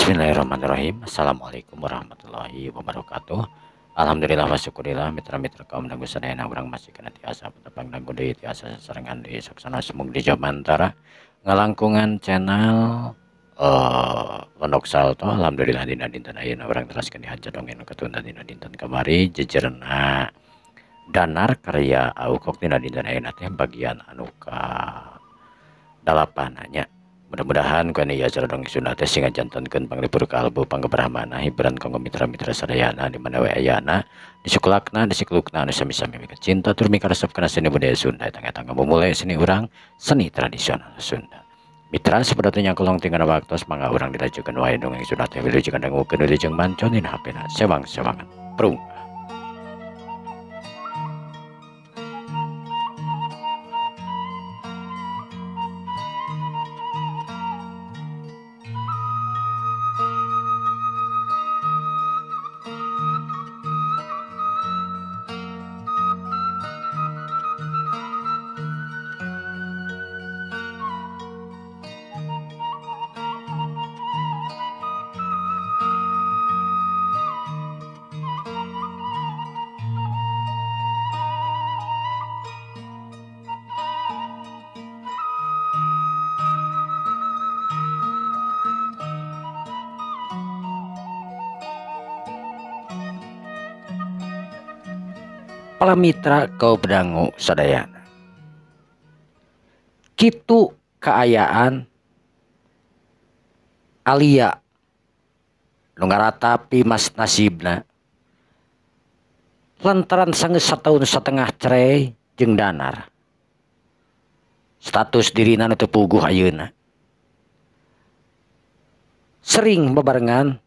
Bismillahirrahmanirrahim. Assalamualaikum warahmatullahi wabarakatuh. Alhamdulillah wa syukurillah mitra-mitra kaum dangu sadayana urang masih kana tiasa patepang dangu deui tiasa sasarengan deui saksana sumug di Jomantara ngalangkungan channel Pondok Salto. Alhamdulillah dina dinten ayeuna urang teraskeun dihaja dongeng nu katunda dina dinten kamari jejerna Danar karya Aukok dina dinten ayeuna teh bagian anu ka 8 nya. Mudah-mudahan ku anu acara dongeng Sunda teh sing ngajantenkeun panglipur kalbu panggebrahmana hiburan kanggo mitra-mitra sadayana di mana we ayana disukulakna disiklukna anu sami-sami mika cinta tur mika resep kana seni budaya Sunda eta ngamumule seni urang seni tradisional Sunda. Mitra sapertona kolong tinggal waktos mangga urang dilajukeun wae dongeng Sunda teh wilujeng dangukeun wilujeng mancon dina HP-na sewang-sewangan prung. Para mitra kau pedangu sadayana. Kitu kaayaan Alia nu ngaratapi mas nasibna lantaran sanggeus satahun satengah cerai jeung Danar. Status dirina nu teu puguh ayeuna. Sering bebarengan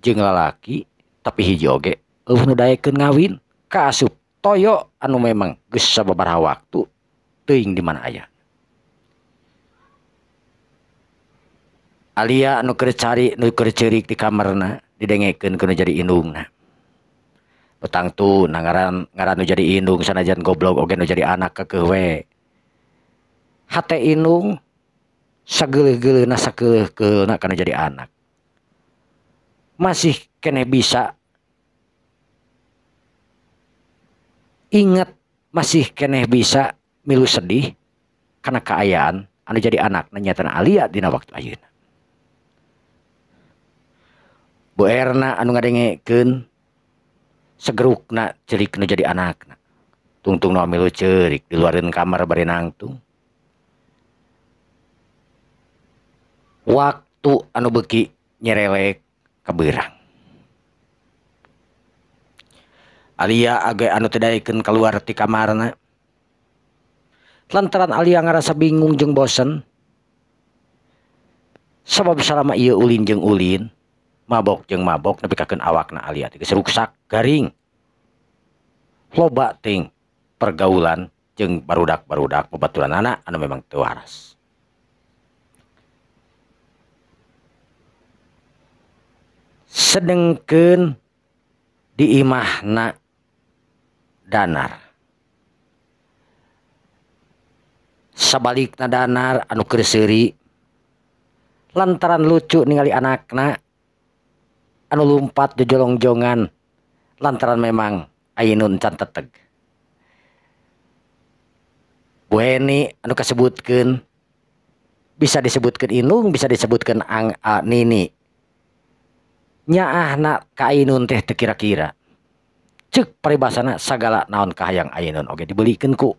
jeung lalaki tapi hiji oge eueuh nu daekeun ngawin kaasup toyo anu memang geus sababaraha waktu teuing di mana aya. Alia anu keur cari nu keur ceurik di kamarna didengekeun ku nu jadi indungna. Tangtu na ngaran ngaran nu jadi indung sanajan goblok oge nu jadi anak keukeuh we. Hate indung sageuleuh-geuleuhna sakeuleuh-keuleuhna kana jadi anak. Masih keneh bisa ingat, masih keneh bisa milu sedih karena keayaan anu jadi anak nyatana Alia dina waktu ayeuna. Bu Erna anu ngadengekeun segerukna ceurik nu jadi anakna. Tungtung nu milu ceurik di luareun kamar bari nangtung. Waktu anu beuki nyerelek kabeurang. Alia age anu teu daekeun keluar ti kamarna. Lantaran Alia ngarasa bingung jeung bosen. Sabab salama ieu ulin jeung ulin, mabok jeung mabok nepi kakeun awakna Alia teh geus ruksak garing. Loba ting pergaulan jeung barudak-barudak babaturanana anu memang teu waras. Sedengkeun di imahna Danar. Sabalikna Danar anu keur seuri lantaran lucu ningali anakna anu lumpat jojolongjongan lantaran memang Ainun can teteg. Bu Heni anu kasebutkeun bisa disebutkeun indung bisa disebutkeun ang a, nini. Nyaahna ka Ainun teh teu kira-kira. Ceuk paribasana sagala naon kahayang Ainun oge dibelikeun ku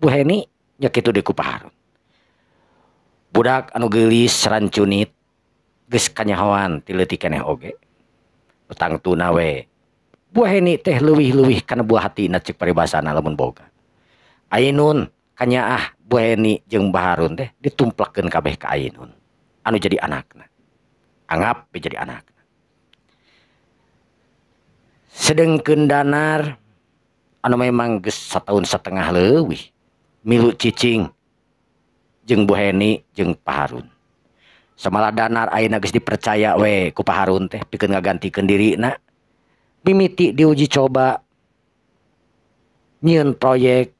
Bu Heni nya kitu deui ku Paharun. Budak anu geulis rancunit geus kanyahoan ti leutik keneh oge. Tangtuna we. Bu Heni teh leuwih-leuwih kana buah hatina ceuk paribasana lamun boga. Ainun kanyaah Bu Heni jeung Baharun teh ditumplakeun kabeh ka Ainun anu jadi anakna. Anggap we jadi anakna. Sedengkeun Danar anu memang geus satahun satengah leuwih milu cicing jeung Bu Heni jeung Paharun. Samalah Danar ayeuna geus dipercaya we ku Paharun teh pikeun ngagantikeun dirina. Mimiti diuji coba nyieun proyek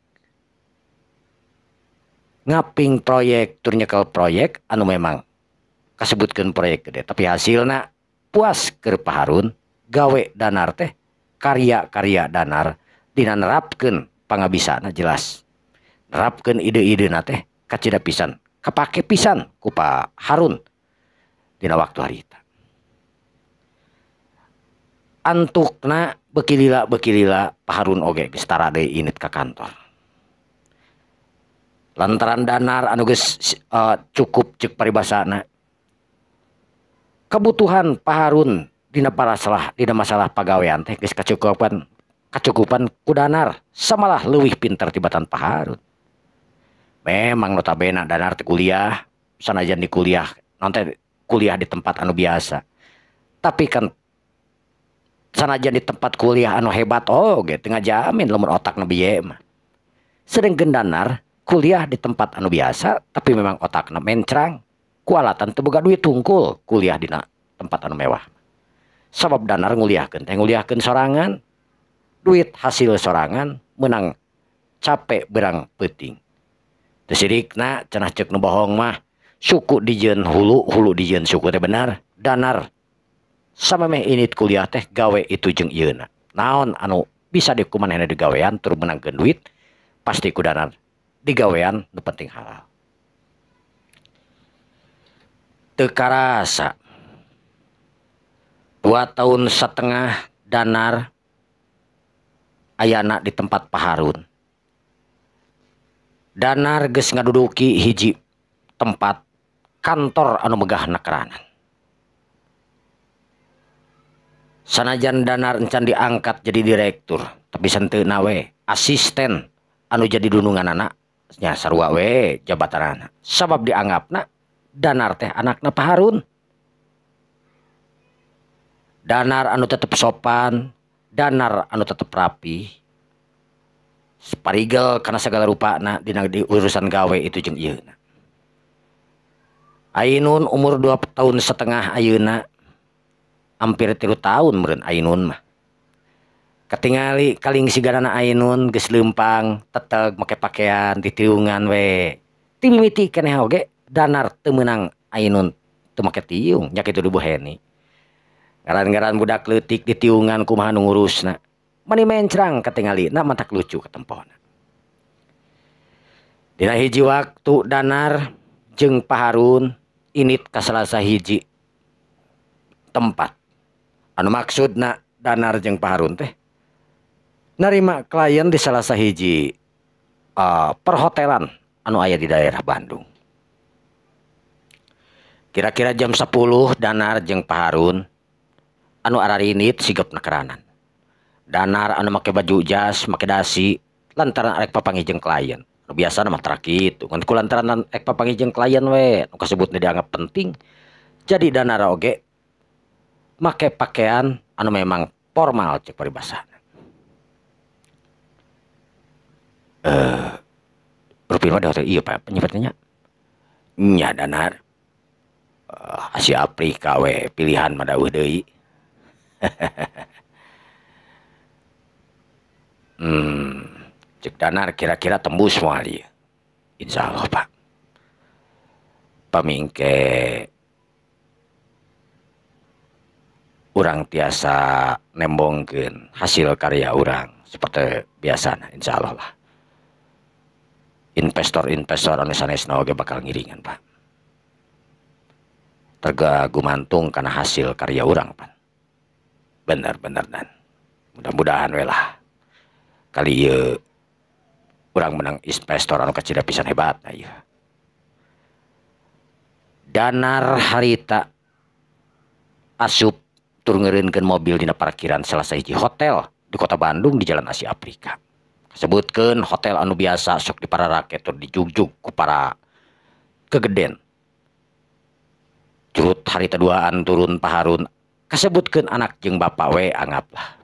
ngaping proyek tur nyekel proyek anu memang Kasebutkeun proyek gede tapi hasilna puas keur Pak Harun gawe Danar teh karya-karya Danar dina nerapkeun pangabisana jelas. Nerapkeun ide-idena teh kacida pisan, kapake pisan ku Pak Harun dina waktu harita. Antukna bekilila Pak Harun oge geus tara deui init ka kantor. Lantaran Danar anu geus cukup ceuk paribasana. Kebutuhan Pak Harun dina parasalah dina masalah pagawean teh geus kacukupan ku Danar samalah leuwih pinter tibatan Pak Harun. Memang notabene Danar teh kuliah sanajan di kuliah naon teh kuliah di tempat anu biasa. Tapi kan sanajan di tempat kuliah anu hebat oge teu ngajamin lamun otakna bieu mah. Sedengkeun Danar kuliah di tempat anu biasa tapi memang otakna mencrang kualatan teu boga duit tungkul kuliah dina tempat anu mewah. Sabab Danar nguliahkeun teh nguliahkeun sorangan, duit hasil sorangan menang capek berang peuting. Teu sirikna cenah ceuk nu bohong mah suku dijieun hulu, hulu dijieun suku teh benar. Danar samemeh init kuliah teh gawe itu jeung ieuna. Naon anu bisa dikumanehna digawean tur menangkeun duit pasti ku Danar digawean nu penting halal. Teu karasa 2,5 tahun Danar ayana di tempat Pak Harun. Danar geus ngaduduki hiji tempat kantor anu megah nakeranan. Sanajan Danar encan diangkat jadi direktur, tapi senteuna we asisten anu jadi dununganana nya sarua we jabatanana. Sabab dianggapna Danar teh anakna Pak Harun. Danar anu tetep sopan, Danar anu tetep rapi, parigel kana segala rupana dina di urusan gawe itu jeung ieuna. Ainun umur 2,5 tahun ayeuna, hampir 3 tahun meureun Ainun mah. Katingali kaling siganana Ainun geus leumpang, teteg make pakaian ditiungan we. Ti mimiti keneh oge Danar teu meunang Ainun teu make tiung nya kitu Bu Heni. Ngaran-ngaran budak leutik ditiungan kumaha nu ngurusna. Mani mencrang katingalina matak lucu katempona. Dina hiji waktu Danar jeung Pak Harun init ka salah sahiji tempat. Anu maksudna Danar jeung Pak Harun teh narima klien di salah sahiji perhotelan anu aya di daerah Bandung. Kira-kira jam 10 Danar jeung Pak Harun anu ararinit sigap nakeranan. Danar anu make baju jas, make dasi lantaran arek papanggih jeung klien. Anu biasana mah tara kitu, ngan ku lantaran arek papanggih jeung klien we nu kasebutna dianggap penting. Jadi Danar oge make pakaian anu memang formal cek paribasana. Rupina mah di hotel ieu Pak penyebutnya nya. Nya Danar. Asia Afrika we pilihan mah daweuh deui. Cek Danar kira-kira tembus moal ieu. Insyaallah Pak. Pamingke urang tiasa nembongkeun hasil karya urang seperti biasana insyaallah lah. Investor-investor anu sanesna oge bakal ngiringan Pak. Terga gumantung kana hasil karya urang Pak. Bener-bener dan mudah-mudahan we lah. Kali ieu urang menang investor anu kacida pisan hebat na ieu. Danar harita asup tur ngeureunkeun mobil dina parkiran salah sahiji hotel di kota Bandung di Jalan Asia Afrika. Sebutkeun hotel anu biasa sok di para rakyat tur dijugjug ku para kegeden. Curut harita duaan turun Pak Harun kasebutkeun anak jeung bapak we anggaplah.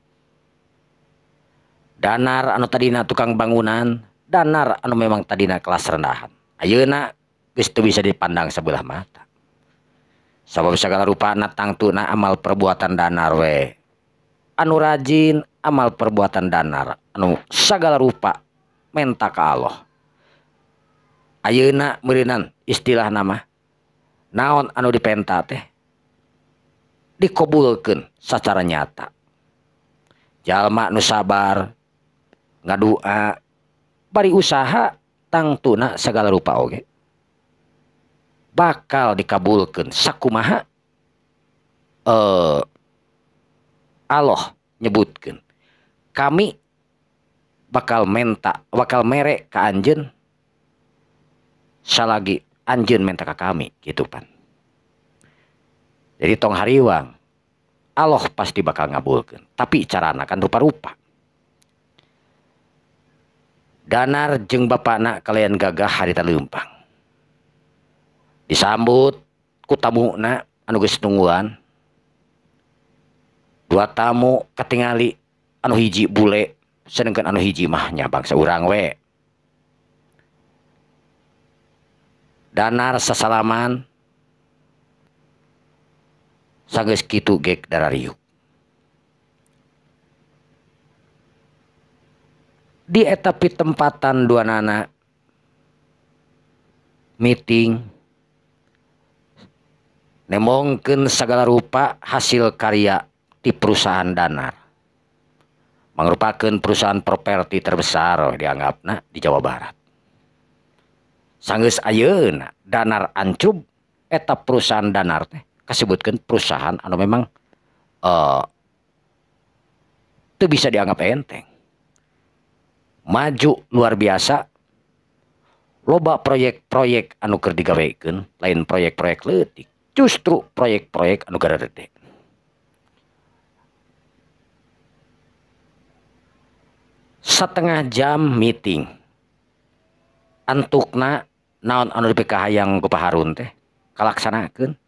Danar anu tadina tukang bangunan, Danar anu memang tadina kelas rendahan. Ayeuna geus teu bisa dipandang sebelah mata. Sabab segala rupana tangtuna amal perbuatan Danar we. Anu rajin amal perbuatan Danar anu segala rupa menta ka Allah. Ayeuna meureunan istilah nama Naon anu dipenta teh dikabulkeun secara nyata. Jalma nu sabar ngadua bari usaha tangtuna segala rupa oge bakal dikabulkeun sakumaha Allah nyebutkeun kami bakal menta bakal mere ka anjeun salagi anjeun menta ka kami gitu pan. Jadi tong hariwang Allah pasti bakal ngabulkeun, tapi carana kan rupa-rupa. Danar jeung bapana kalian gagah harita leumpang. Disambut ku tamuna anu geus nungguan. Dua tamu katingali anu hiji bule sedangkan anu hiji mah nya bangsa urang we. Danar sasalaman sageus kitu gek darariuk. Di eta pitempatan duanana meeting nemongkeun sagala rupa hasil karya di perusahaan Danar. Mangrupakeun perusahaan properti terbesar dianggapna di Jawa Barat. Sanggeus ayeuna Danar ancub eta perusahaan Danar teh kasebutkeun perusahaan anu memang teu bisa dianggap enteng. Maju luar biasa, loba proyek-proyek anu keur digawekeun, lain proyek-proyek leutik, justru proyek-proyek anu garede. Setengah jam meeting, antukna naon anu dipikahayang ku Pak Harun teh kalaksanakeun.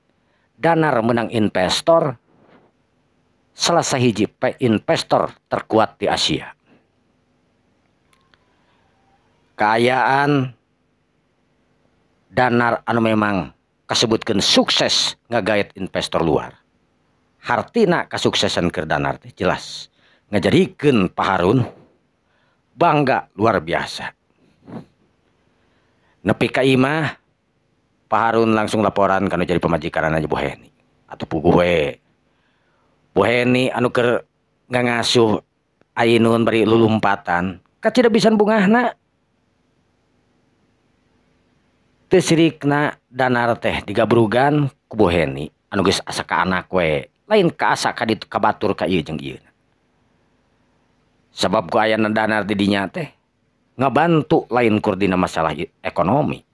Danar menang investor, salah sahiji investor terkuat di Asia. Kaayaan Danar anu memang kasebutkeun sukses ngagait investor luar. Hartina kasuksesan keur Danar teh jelas ngajadikeun Pak Harun bangga luar biasa. Nepi ka imah Pak Harun langsung laporan kanu jadi pamajikanana Bu Heni atau puguh we. Bu Heni anu keur ngangasuh Ainun bari lulumpatan kacida pisan bungahna. Teu sirikna Danar teh digabrugan ku Bu Heni anu geus asa ka anak we, lain ka asa ka ditu ka batur ka ieu jeung ieu. Sabab ku ayana Danar di dinya teh ngabantu lain kur dina masalah ekonomi.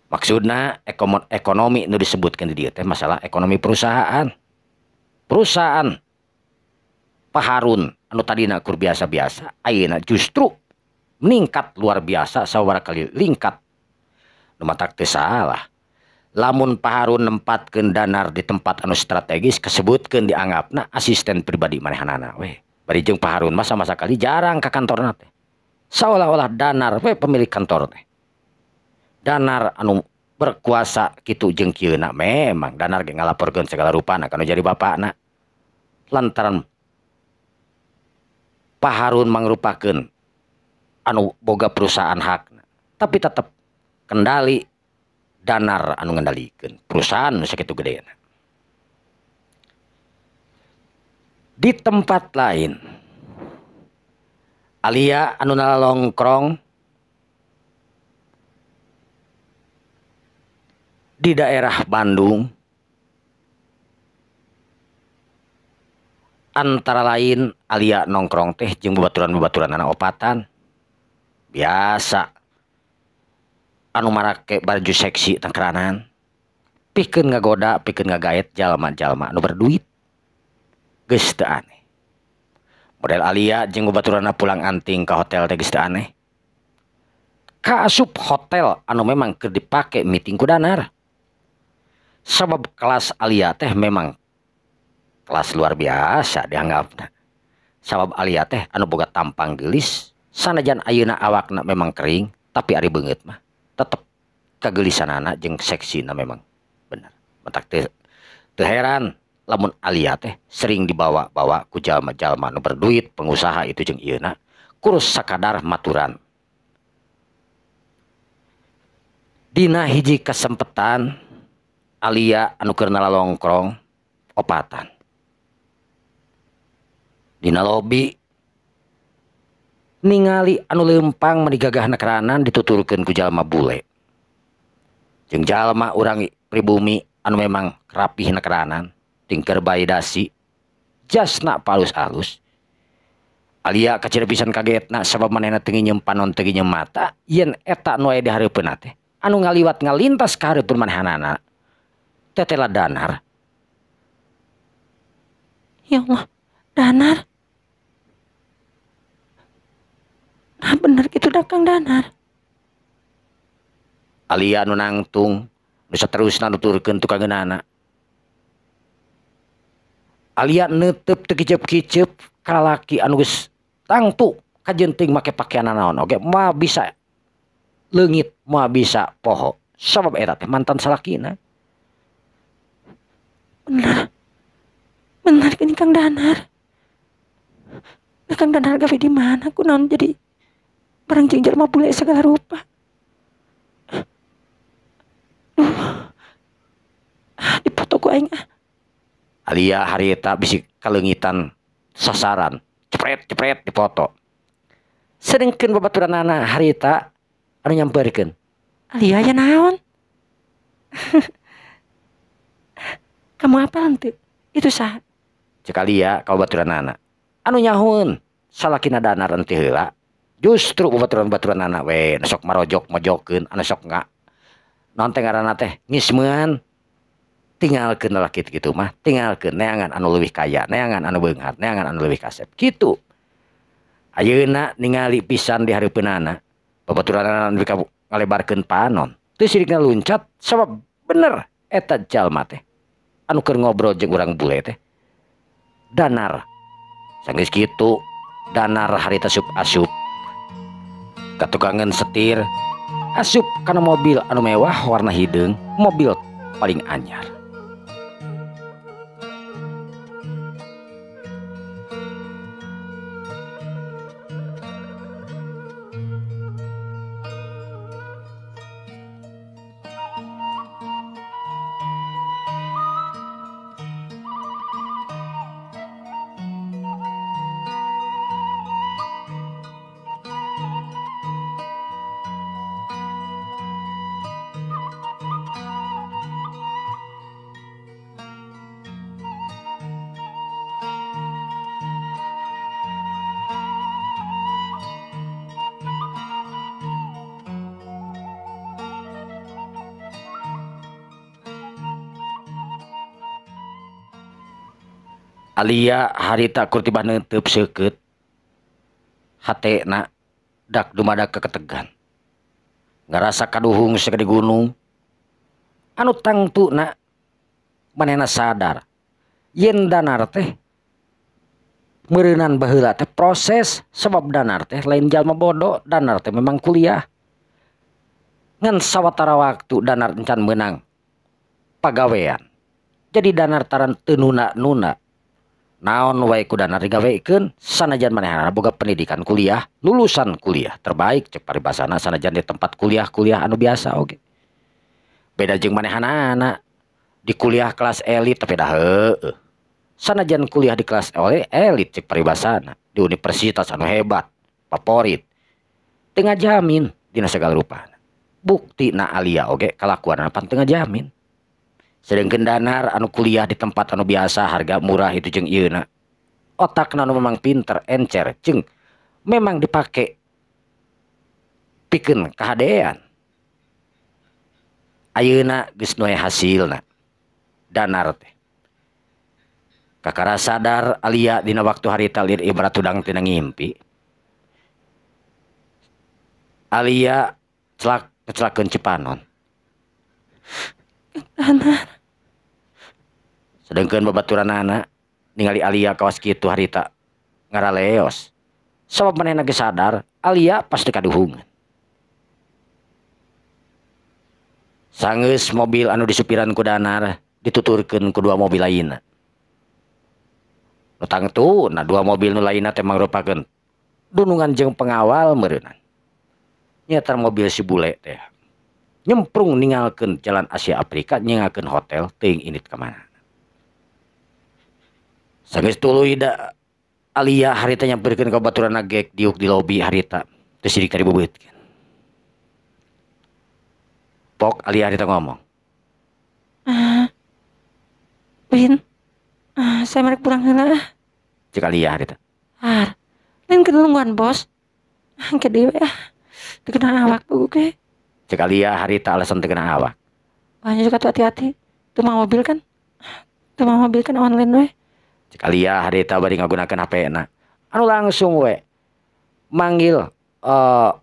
Maksudna ekonomi nu disebutkeun di dieu teh masalah ekonomi perusahaan. Perusahaan Pak Harun anu tadina kur biasa-biasa ayeuna justru meningkat luar biasa sababaraha kali lingkat. Nu matak teu salah. Lamun Pak Harun nempatkeun Danar di tempat anu strategis kasebutkeun dianggapna asisten pribadi manehanana we. Bari jeung Pak Harun mah sama sakali jarang ka kantorna teh. Seolah-olah Danar we pemilik kantor teh. Danar anu berkuasa kitu jeung kieuna memang Danar ge ngalaporkeun segala rupana kanu jadi bapakna. Lantaran Pak Harun mangrupakeun anu boga perusahaan hakna, tapi tetep kendali Danar anu ngendalikeun perusahaan nu sakitu gedena. Di tempat lain Alia anu nalongkrong di daerah Bandung, antara lain Alia nongkrong teh jeung babaturan-babaturan anak opatan biasa anu marake baju seksi tangkeranan, pikeun ngagoda pikeun ngagaet jalma-jalma anu berduit. Geus teu aneh model Alia jeung babaturanna pulang anting ka hotel teh geus teu aneh. Kaasup hotel anu memang keur dipake meeting ku Danar. Sabab kelas Alia teh memang kelas luar biasa dianggapna. Sabab Alia teh anu boga tampang geulis, sanajan ayeuna awakna memang kering, tapi ari beungeut mah tetep kageulisanana jeung seksina memang bener. Matak teu heran lamun Alia teh sering dibawa-bawa ku jalma-jalma nu berduit, pengusaha itu jeung ieuna kurus sakadar maturan. Dina hiji kasempetan Alia anu keur nalalongkrong opatan. Dina lobi ningali anu leumpang meni gagah nekeranan dituturkeun ku jalma bule. Jeung jalma urang pribumi anu memang rapih nekeranan, tingker bae dasi, jasna palus-alus. Alia kacida pisan kagetna sabab manehna teu nginyeum panon teu nginyeum mata yen eta nu aya di hareupeunna teh anu ngaliwat ngalintas ka hareupeun manehanana tetela Danar. Ya Allah, Danar. Nah bener gitu dah Kang Danar. Alia nu nangtung nu saterusna nuturkeun tukangeunana. Alia neuteup teu kiceup-kiceup ka lalaki anu geus tangtu kajenting make pakaian naon oge moal bisa leungit moal bisa poho sabab eta teh mantan salakina. Bener. Bener gini Kang Danar. Nah, Kang Danar gawe di mana kunaon jadi barang jeung jelema bule segala rupa. Duh. Ah, dipoto ku aing ah. Alia harita bisi kaleungitan sasaran cepret-cepret dipoto. Sedengkeun babaturanana harita anu nyamperkeun. Alia aya naon? Kamu apa henteu? Itu saha? Cek Alia ka babaturanana. Anu nyahueun salakina Danar henteu heula. Justru babaturan-babaturanana we nu sok marojok-mojokeun anu sok nga naon teh ngaranna teh ngismeuan. Tinggalkeun lalaki kitu mah, tinggalkeun neangan anu leuwih kaya, neangan anu beunghar, neangan anu leuwih kasep. Kitu. Ayeuna ningali pisan di hareupeunana, babaturanana nepi ka ngalebarkeun panon. Teu sirikna luncat sabab bener eta jalma teh anu keur ngobrol jeung urang bule teh. Danar. Sanggeus kitu, Danar harita asup asup. Katukangan setir asup kana mobil anu mewah warna hideung, mobil paling anyar. Alia harita kur tibah neuteup seukeut hatena dak dumadak keketegan ngarasa kaduhung sagede gunung anu tangtuna manehna sadar yen Danar teh meureunan baheula teh proses sebab Danar teh lain jalma bodoh. Danar teh memang kuliah ngan sawatara waktu Danar encan meunang pagawean jadi Danar taran teu nuna-nuna naon wae ku Danar digawekeun sanajan manehna boga pendidikan kuliah, lulusan kuliah terbaik cek paribasana sanajan di tempat kuliah-kuliah anu biasa oge. Beda jeung manehanana di kuliah kelas elit tapi dah heueuh. Sanajan kuliah di kelas elit cek paribasana di universitas anu hebat, favorit. Teu ngajamin dina sagala rupana. Buktina Alia oge kalakuanna pan teu ngajamin. Sedangkan Danar anu kuliah di tempat anu biasa harga murah itu jeung ieuna. Otakna anu memang pinter, encer, jeung memang dipake pikeun kahadean. Ayeuna geus nu hasilna Danar teh. Kakara sadar Alia dina waktu harita lir ibrat hudang tina ngimpi. Alia celak ngecelakeun cipanon. Danar. Sedangkan babaturanana ningali Alia kawas kitu harita ngaraleos. Sabab manehna geus sadar Alia pasti kaduhungan. Sanggeus mobil anu disupiran ku Danar dituturkeun ku dua mobil lainna. Nu tangtuna dua mobil nu lainna teh mangrupakeun dunungan jeung pengawal meureunan. Nyaeta mobil si bule teh. Nyemprung ninggalkeun Jalan Asia Afrika nyingakeun hotel teuing indit ka mana. Sanggeus tuluy da Alia harita nyamperkeun ka baturanna gek diuk di lobi harita teu sidik tadi beubeutkeun. Pok Alia harita ngomong. Win, saya merek pulang heula. Cek Alia harita. Har, lain kedulungan bos. Angke deui we ah. Teu kena awak buku ge. Cek Alia harita alasan teu kena awak. Banyak juga tuh hati-hati. Teu mawa mobil kan? Teu mawa mobil kan online we. Cek Alia harita bari ngagunakeun HP-na. Anu langsung we manggil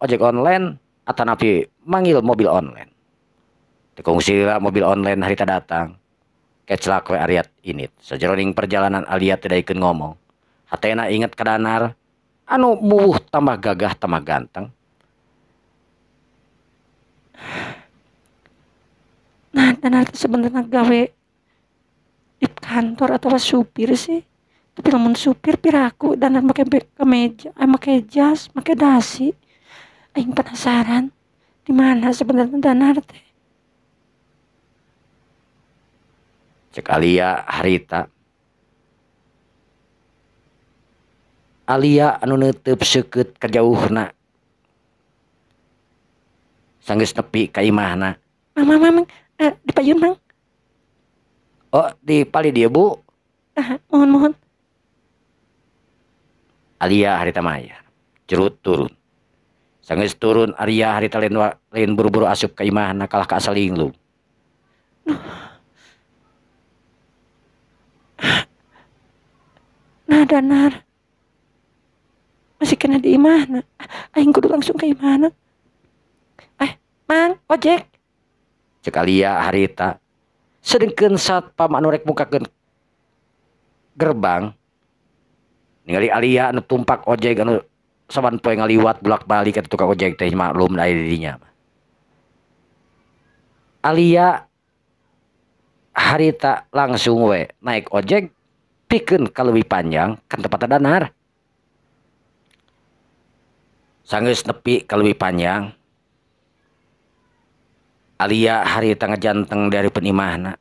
ojek online atanapi manggil mobil online. Teu kungsi lah mobil online harita datang. Keclak we Alia init. Sajeroning perjalanan Alia teu daekeun ngomong. Hatena inget ka Danar anu muwuh tambah gagah tambah ganteng. Nah, Danar teh sebenarnya gawe di kantor atau supir sih. Tapi lamun supir piraku Danar make kemeja, make jas, make dasi. Aing penasaran di mana sebenarnya Danar teh. Cek Alia harita. Alia anu neuteub seukeut ka jauhna. Sanggeus nepi ka imahna. Mang, mang, mang, di payun mang. Oh, di pali dieu Bu. Mohon, mohon. Alia harita maya. Jerut turun. Sanggeus turun Alia harita lain buru-buru asup ka imahna kalah ka asa linglung. Nah, Danar masih kena di imahna. Aing kudu langsung ke imahna. Mang, ojek. Cek Alia harita. Sedengkeun satpam anu rek mukakeun gerbang. Ningali Alia anu tumpak ojek anu saban poe ngaliwat bolak-balik eta tukang ojek teh maklum da aya di dinya. Alia harita langsung we naik ojek pikeun ka leuwih panjang kan tempat Danar. Sanggeus nepi ka leuwih panjang. Alia harita ngajanteng dari penimahna.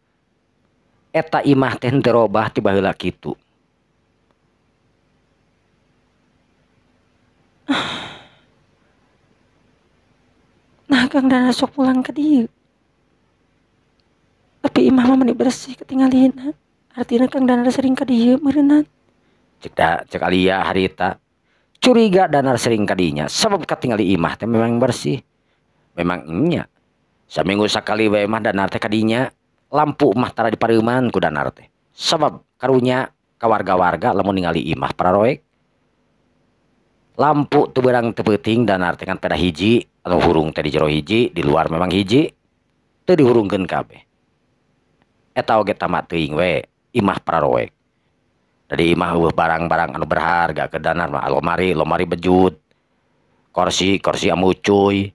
Eta imah teh henteu robah ti baheula kitu. Nah, Kang Danar sok pulang ka dieu. Tapi imah mah meni bersih ketinggalina. Artina Kang Danar sering ka dieu meureunnan. Cek Alia harita curiga Danar sering ka dinya sabab katingali imah teh memang bersih. Memang nya. Saminggu sakali we mah Danar teh ka dinya, lampu mah tara dipareuman ku Danar teh. Sabab karunya ka warga-warga lamun ningali imah pararoek. Lampu teu beurang teu peuting Danar teh kan pedah hiji anu hurung teh di jero hiji, di luar memang hiji, teu dihurungkeun kabeh. Eta oge tamat teuing we imah pararoek. Dari imah eueuh barang-barang anu berharga ke Danar mah lomari, lomari bejut, korsi, korsi amucuy.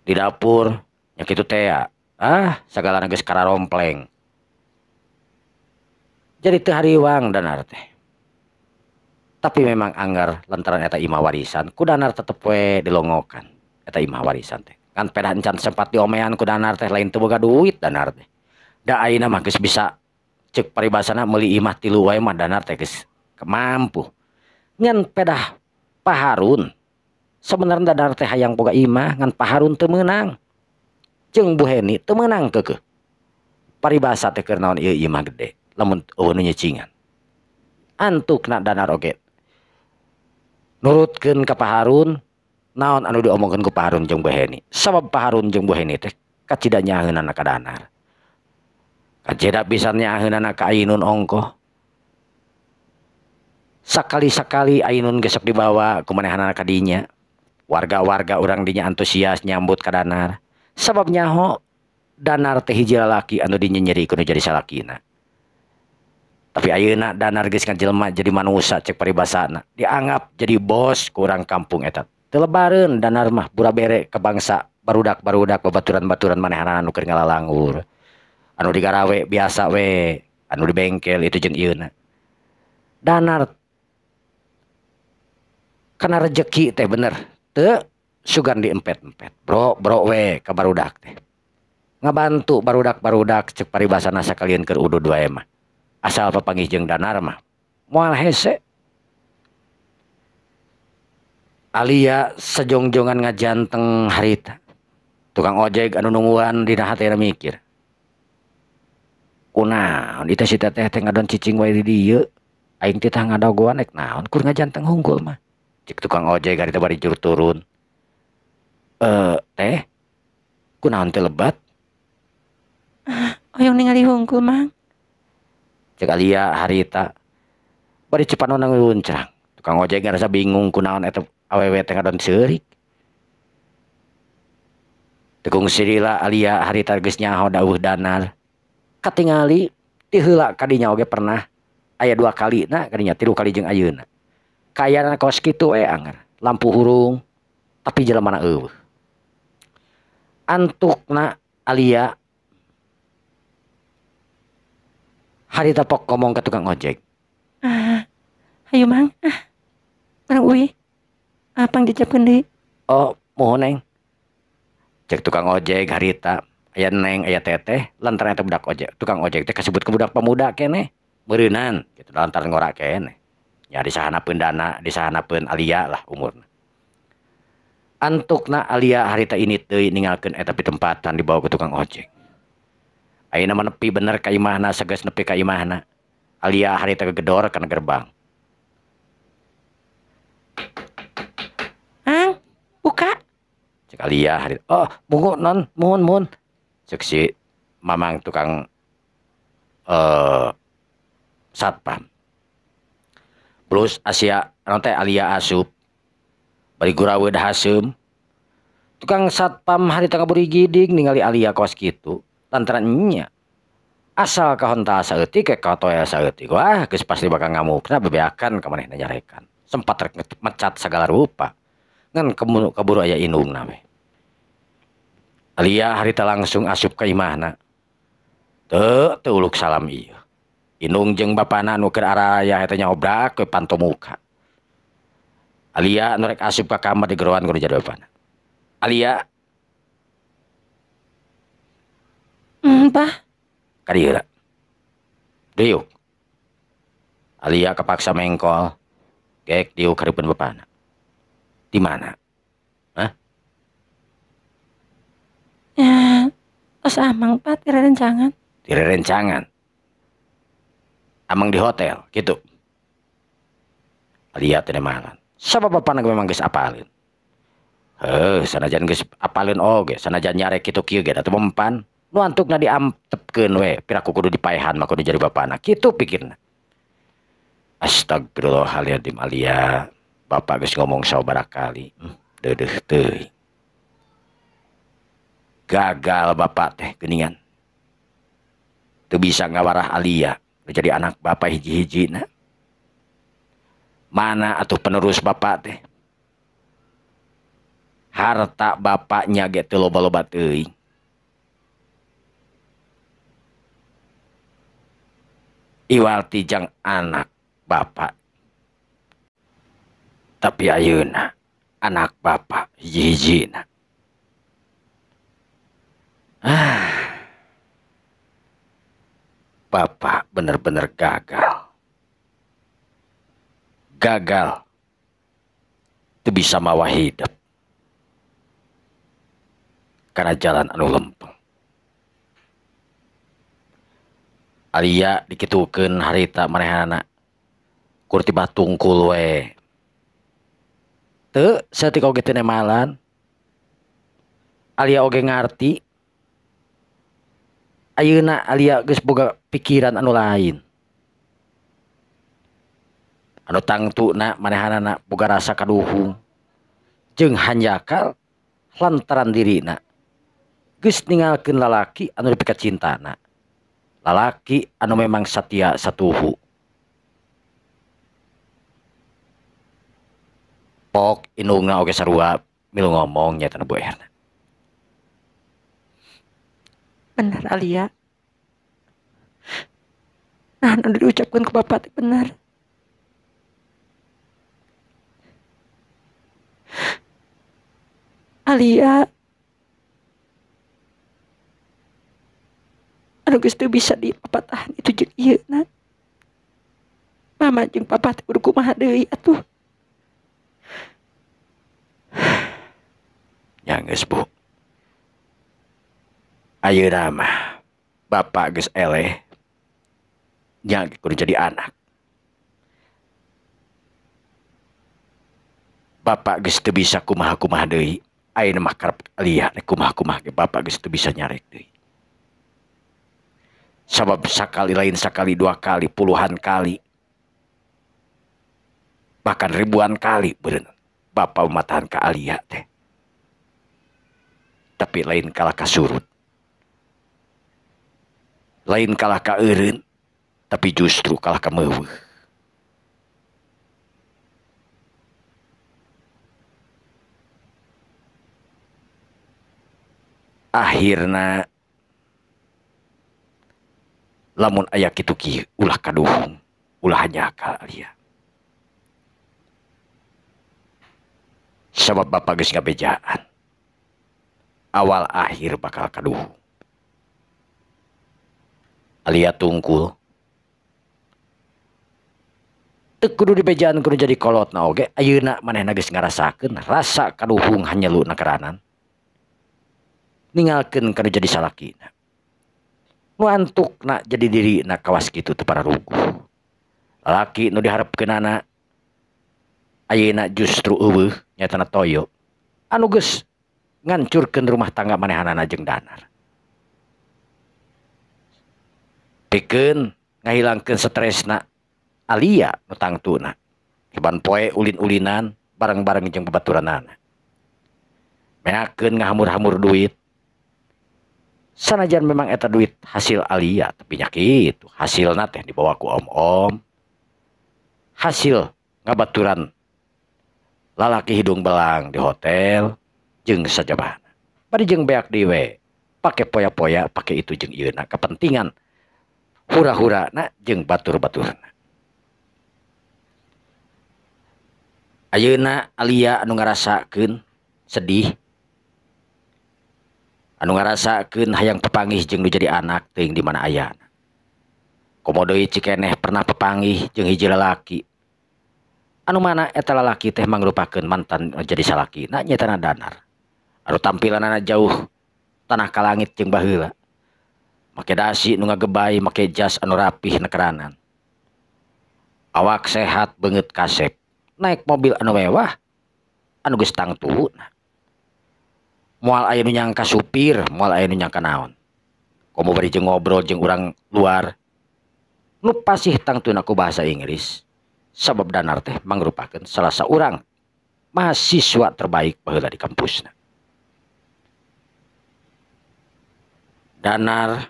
Di dapur nya kitu teh ya. Ah, sagalana geus kararompleng. Jadi teu hariwang Danar teh. Tapi memang anggar lantaran eta imah warisan ku Danar tetep we dilongokan. Eta imah warisan teh. Kan pedah encan sempat diomean ku Danar teh lain teu boga duit Danar teh. Da ayeuna mah geus bisa ceuk paribasana meuli imah tilu wae mah Danar teh geus mampu. Ngan pedah Paharun sebenarnya Danar teh hayang boga imah ngan Paharun teu meunang. Jeung Bu Heni teu meunang keukeuh. Paribasa teh keur naon ieu imah gede lamun eueuh nu nyicingan. Antukna Danar oge nurutkeun ka Paharun naon anu diomongkeun ku Paharun jeung Bu Heni. Sabab Paharun jeung Bu Heni teh kacida nyaaheunana ka Danar. Kacida pisan nyaaheunana ka Ainun ongkoh. Sakali-sakali Ainun gesek dibawa ku manehanana ka dinya. Warga-warga urang dinya antusias nyambut ka Danar. Sabab nyaho Danar teh hiji lalaki anu dinyenyeri kudu jadi salakina. Tapi ayeuna Danar geus ngajelma jadi manusa cek paribasana. Dianggap jadi bos ku urang kampung eta. Teu lebareun Danar mah burabere ka bangsa barudak-barudak babaturan-baturan manehanana nu keur ngalalangur. Anu digarawe biasa we, anu di bengkel itu jeung ieuna. Danar kana rejeki teh bener teu sugan diempet-empet. Bro, bro we ka barudak teh. Ngabantu barudak-barudak cek paribasana sakalieun keur udud wae mah. Asal papanggih jeung danar mah moal hese. Alia sejongjongan ngajanteng harita. Tukang ojek anu nungguan dina hatena mikir. Kunaon ieu si teteh teh ngadon cicing wae di dieu. Aing teh tah ngadagoan rek naon kur ngajanteng hunggul mah. Cek tukang ojek harita bari jur turun. Teh kunaon teh lebat? Hoyong ningali hungkul mang. Cek Alia harita bari cepanona ngeuncrang. Tukang ojek ngarasa bingung kunaon eta awewe teh ngadon seurik. Tekung sirila Alia harita geus nyaho dawuh danar. Katingali ti heula kadinya oge pernah aya 2 kali na kadinya 3 kali jeung ayeuna. Kaayaan kos kitu we anger, lampu hurung tapi jelemana eueuh. Antukna Alia harita pok ngomong ke tukang ojek. Hayu mang, barang uih. Pang dijapkeun deui. Oh, mohon neng. Cek tukang ojek harita, aya neng, aya teteh, lantaran eta budak ojek. Tukang ojek teh kasebut ke budak pemuda keneh, meureunan gitu lantaran ngora keneh. Ya disahanapeun dana, disahanapeun Alia lah umurna. Antukna Alia harita ini deui ninggalkeun eta pitempatan dibawa ke tukang ojek. Ayeuna mah nepi bener ka imahna, sageus nepi ka imahna. Alia harita gegedor kana gerbang. Ang, buka. Cek Alia harita, oh, munggu non, muhun muhun. Cek si mamang tukang satpam. Plus Asia naon teh Alia asup. Bari guraweud haseum. Tukang satpam harita ngaburi giding ningali Alia kos kitu. Lantaran nya asal kahonta saeutik ke katoel saeutik. Wah, geus pasti bakal ngamukna bebeakan ka manehna nyarekan. Sempat rek mecat sagala rupa. Ngan kaburu aya indungna we. Alia harita langsung asup ka imahna. Teu teu uluk salam ieu. Indung jeung bapana nu keur araya eta nyobrak we panto muka. Alia nu rek asup ka kamar digeroan ku jadi bapana. Alia Bah. Ka dieu. Diuk. Alia kepaksa mengkol. Gek diuk hareupeun bapana. Di mana? Hah? Ya, tos amang Pak ti rerencangan. Ti rerencangan. Amang di hotel gitu. Alia teh nemalan. Sabab bapana memang geus apalin. Heuh, sanajan geus apalin oge, sanajan nyarek kitu kieu ge da teu mempan. Nu antukna diantepkeun we, piraku kudu dipaehan mah kudu jadi bapana. Kitu pikirna. Astagfirullahaladzim Alia. Bapak geus ngomong sabaraha kali. Deudeuh teuing. Gagal bapak teh geuningan. Teu bisa ngawarah Alia jadi anak bapak hiji-hijina. Mana atuh penerus bapak teh? Harta bapaknya ge teu loba-loba teuing. Iwal tijang anak bapak. Tapi ayeuna anak bapak hiji-hijina. Bapak bener-bener gagal. Gagal. Teu bisa mawa hidup. Karena jalan anu lempeng. Alia dikitukeun harita manehana. Kur tibah tungkul we. Teu saeutik oge teu nemalan. Alia oge ngarti. Ayeuna Alia geus boga pikiran anu lain. Anu tangtuna manehanana boga rasa kaduhung jeung hanjakal lantaran dirina geus ninggalkeun lalaki anu dipikacintana. Lalaki anu memang satia satuhu. Pok indungna oge sarua milu ngomong nya tanah Bu Erna. Benar Alia. Nah, anu diucapkan ke bapak teh benar. Alia anu geus teu bisa dipapatahan itu jeung ieu na. Mama jeung papa teh kudu kumaha deui atuh. Nya geus Bu. Ayeuna mah bapak geus eleh nya kudu jadi anak. Bapak geus teu bisa kumaha-kumaha deui. Ayeuna mah karep Alia rek kumaha-kumaha ge bapak geus teu bisa nyarek deui. Sabab sakali lain sakali dua kali puluhan kali bahkan ribuan kali beureun bapak matahan ka Alia teh. Tapi lain kalah ka surut, lain kalah ka eureun, tapi justru kalah ka meuweuh. Akhirna lamun aya kitu kieu ulah kaduhung, ulah nyakal Alia. Sabab bapak geus ngabejaan awal akhir bakal kaduhung. Alia tungkul teu kudu dibejaan kudu jadi kolotna oge ayeuna manehna geus ngarasakeun rasa kaduhung hanyelu na keranan. Ningalkeun kanu jadi salakina. Nu antukna jadi dirina kawas kitu teu pararuguh. Lalaki nu diharepkeunana ayeuna justru eueuh nyatana toyo anu geus ngancurkeun rumah tangga manehanana jeung Danar. Pikeun ngahilangkeun stresna Alia nu tangtuna. Saban poe ulin-ulinan bareng-bareng jeung babaturanana. Meakeun ngahamur-hamur duit. Sanajan memang eta duit hasil Alia tapi nya kitu hasilna teh dibawa ku om-om. Hasil ngabaturan lalaki hidung belang di hotel jeung sajabana. Bari jeung beak deui we, pake poya-poya, pake itu jeung ieu na kepentingan hura-hurana jeung batur-baturna. Ayeuna Alia anu ngarasakeun sedih, anu ngarasakeun hayang pepanggih jeung nu jadi anak teuing di mana ayana. Komo deui cikeneh pernah pepanggih jeung hiji lalaki anu mana eta lalaki teh mangrupakeun mantan jadi salakina nyaetana Danar. Anu tampilanana jauh tanah ka langit jeung baheula. Make dasi nu ngagebay, make jas anu rapih nekeranan. Awak sehat beungeut kasep, naik mobil anu mewah anu geus tangtuna. Moal aya nu nyangka supir, moal aya nu nyangka naon. Komo bari jeung ngobrol jeung urang luar nu pasih tangtuna ku bahasa Inggris. Sabab Danar teh mangrupakeun salah saurang mahasiswa terbaik baheula di kampusna. Danar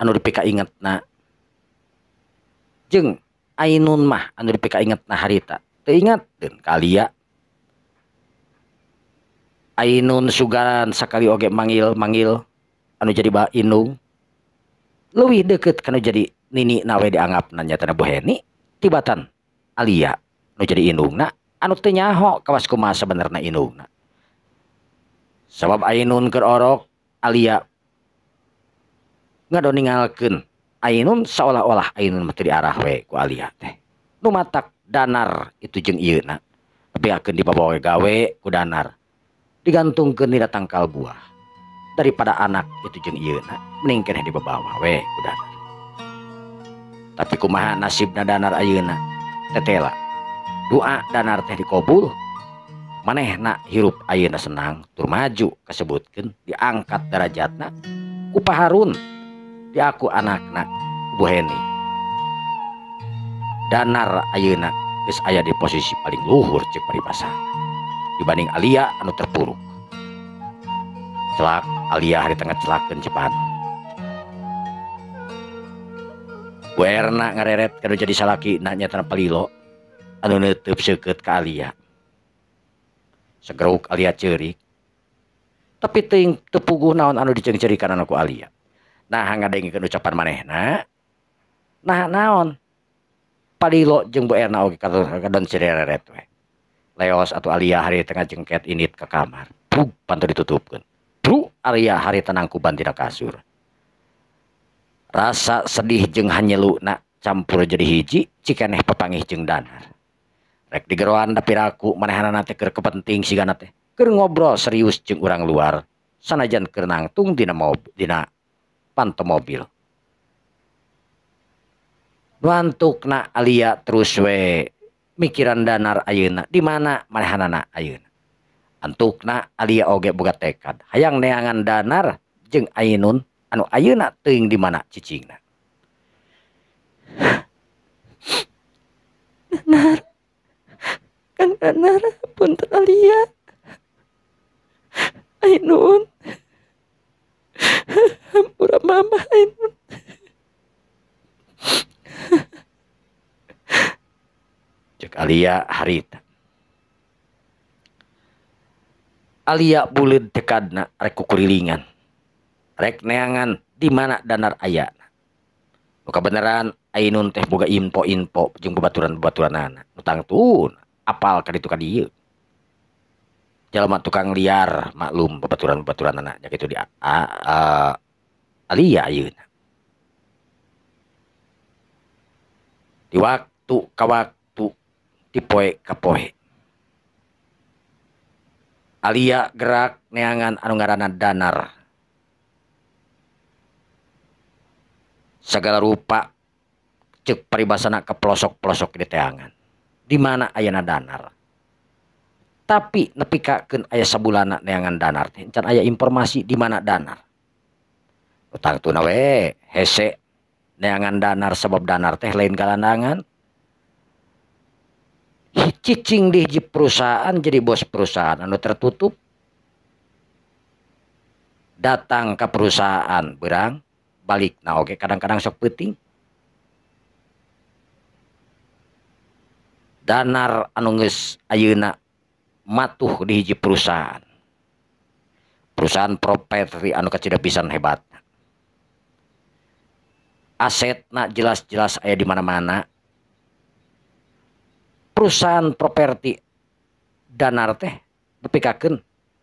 anu dipikaingetna jeung Ainun mah anu dipikaingetna harita teu ingateun ka Alia. Ainun sugaran sakali oge manggil-manggil anu jadi ba indung leuwih deukeut kana jadi nini nawe dianggapna nyatana Bu Heni tibatan Alia nu jadi indungna anu teu nyaho kawas kumaha sabenerna indungna. Sabab Ainun keur orok Alia ngadoningalkeun Ainun seolah-olah Ainun mah teu diarah we ku Alia teh. Nu matak Danar itu jeung ieuna tapi akeun dibawa gawe ku Danar digantungkeun dina tangkal buah daripada anak itu jeung ieuna mending keneh dibawa we ku Danar. Tapi kumaha nasibna Danar ayeuna tetela doa Danar teh dikabul manehna hirup ayeuna senang tur maju kasebutkeun diangkat derajatna ku Pak Harun diaku anakna Bu Heni. Danar ayeuna geus aya di posisi paling luhur ceuk paribasa dibanding Alia anu terpuruk. Celak Alia hari tengah celakeun cepat. Bu Erna ngareret kanu jadi salaki na nyatana Palilo anu neuteub seukeut ka Alia. Segeruk Alia ceurik. Tapi teuing teu puguh naon anu diceung-ceurikan ku Alia. Nah ngadengikeun ucapan manehna. Nah naon? Palilo jeung Bu Erna oge kadon cireret we. Leos atau Alia hari tengah jengket init ke kamar. Brug pantu ditutupkeun. Brug Alia hari tenangkuban tina kasur. Rasa sedih jeung hanyeluna campur jadi hiji cikeneh papanggih jeung Danar. Rek digeroan da piraku manehanana teh keur kepenting sigana teh. Keur ngobrol serius jeung urang luar sanajan keur nangtung dina dina panto mobil. Wantukna Alia terus we mikiran Danar ayeuna di mana manehanana ayeuna. Antukna Alia oge boga tekad hayang neangan Danar jeung Ainun anu ayeuna teuing di mana cicingna. Danar, Kang Danar, punten Alia. Ainun, hampura mama Ainun. Cek Alia harita. Alia buleud tekadna rek kukurilingan. Rek neangan di mana Danar ayana. Nu kabeneran Ainun teh boga info-info jeung babaturan-babaturanana. Nu tangtun apal ka ditu ka dieu. Jalma tukang liar maklum babaturan-babaturanana nya kitu di Alia ayeuna. Di waktu ka waktu, di poe ka poe. Alia gerak neangan anu ngaranna Danar. Segala rupa ceuk paribasana ke pelosok-pelosok di teangan. Di mana ayana Danar. Tapi nepikakeun aya sabulana neangan Danar teh can aya informasi di mana Danar. Tangtuna we hese neangan Danar sebab Danar teh lain kalandangan. Cicing di hiji perusahaan jadi bos perusahaan anu tertutup. Datang ke perusahaan berang balik nah oke kadang-kadang sok peuting. Danar anu geus ayeuna matuh di hiji perusahaan. Perusahaan properti anu kacida pisan hebat. Asetna jelas-jelas aya di mana-mana. Perusahaan properti Danar teh dipikakeun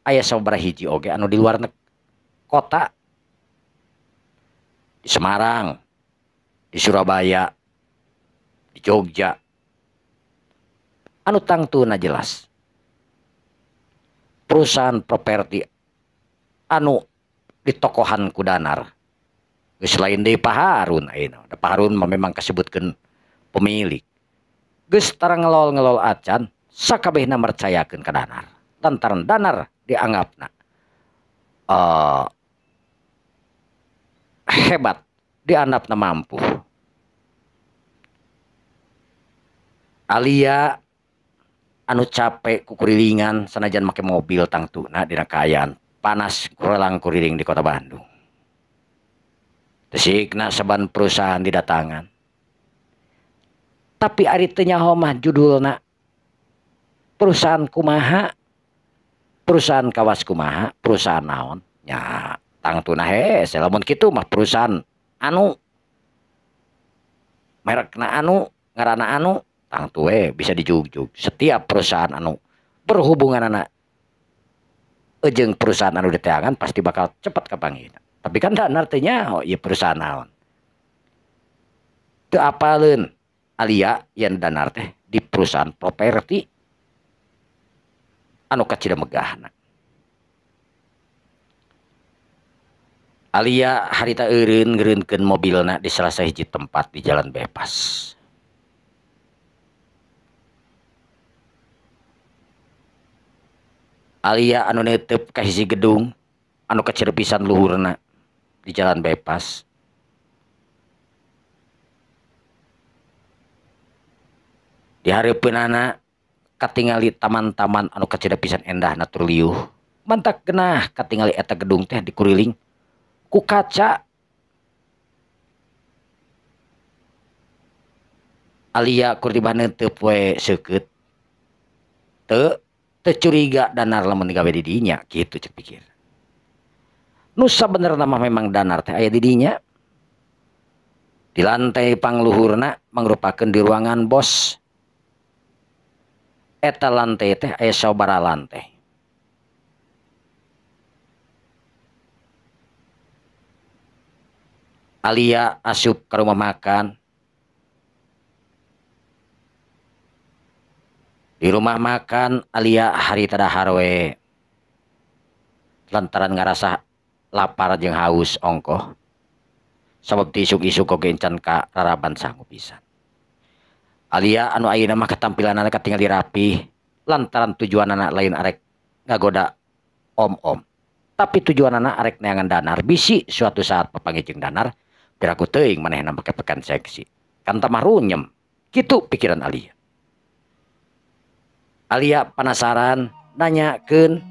aya sababaraha hiji oge anu di luar kota. Di Semarang, di Surabaya, di Jogja. Anu tangtuna jelas. Perusahaan properti anu ditokohan ku Danar. Geus lain deui Pak Harun ayeuna. Da Pak Harun mah memang kasebutkeun pemilik. Geus tara ngelol-ngelol acan sakabehna mercayakeun ka Danar. Lantaran Danar dianggapna hebat, dianggapna mampu. Alia anu capek kukurilingan sanajan make mobil tangtuna dina kaayaan panas kurelang kuriling di kota Bandung. Tesikna saban perusahaan didatangan. Tapi ari teu nyaho mah judulna perusahaan kumaha, perusahaan kawas kumaha, perusahaan naon nya tangtuna hese lamun kitu mah perusahaan anu merekna anu ngaranna anu tangtu we bisa dijugjug. Setiap perusahaan anu berhubungan anak jeung perusahaan anu diteangan pasti bakal cepat kapanggih. Tapi kan Danar teh nyaho ieu perusahaan naon. Teu apaleun Alia yen Danar teh di perusahaan properti anu kacida megahna. Alia harita eureun ngeureunkeun mobilna di salah sahiji tempat di jalan bebas. Alia anu neuteub ka hiji gedung anu kacida pisan luhurna di jalan bebas. Di hareupeunana katingali taman-taman anu kacida pisan endahna tur liuh. Mantak genah katingali eta gedung teh dikuriling ku kaca. Alia kur tibah neuteub we seukeut. Teu curiga Danar lamun digawe di dinya kitu cek pikir. Nu sabenerna mah memang Danar teh aya di dinya. Di lantai pangluhurna mangrupakeun di ruangan bos. Eta lantai teh aya sabaraha lantai. Alia asup ke rumah makan. Di rumah makan Alia harita dahar we. Lantaran ngarasa lapar jeung haus ongkoh. Sabab ti isuk-isuk oge encan ka raraban sangu pisan. Alia anu ayeuna mah katampilanana katingali rapi lantaran tujuanana lain arek ngagoda om-om. Tapi tujuanana arek neangan Danar bisi suatu saat papanggih jeung Danar piraku teuing manehna make pekan seksi. Kan tamah runyem. Kitu pikiran Alia. Alia penasaran nanyakeun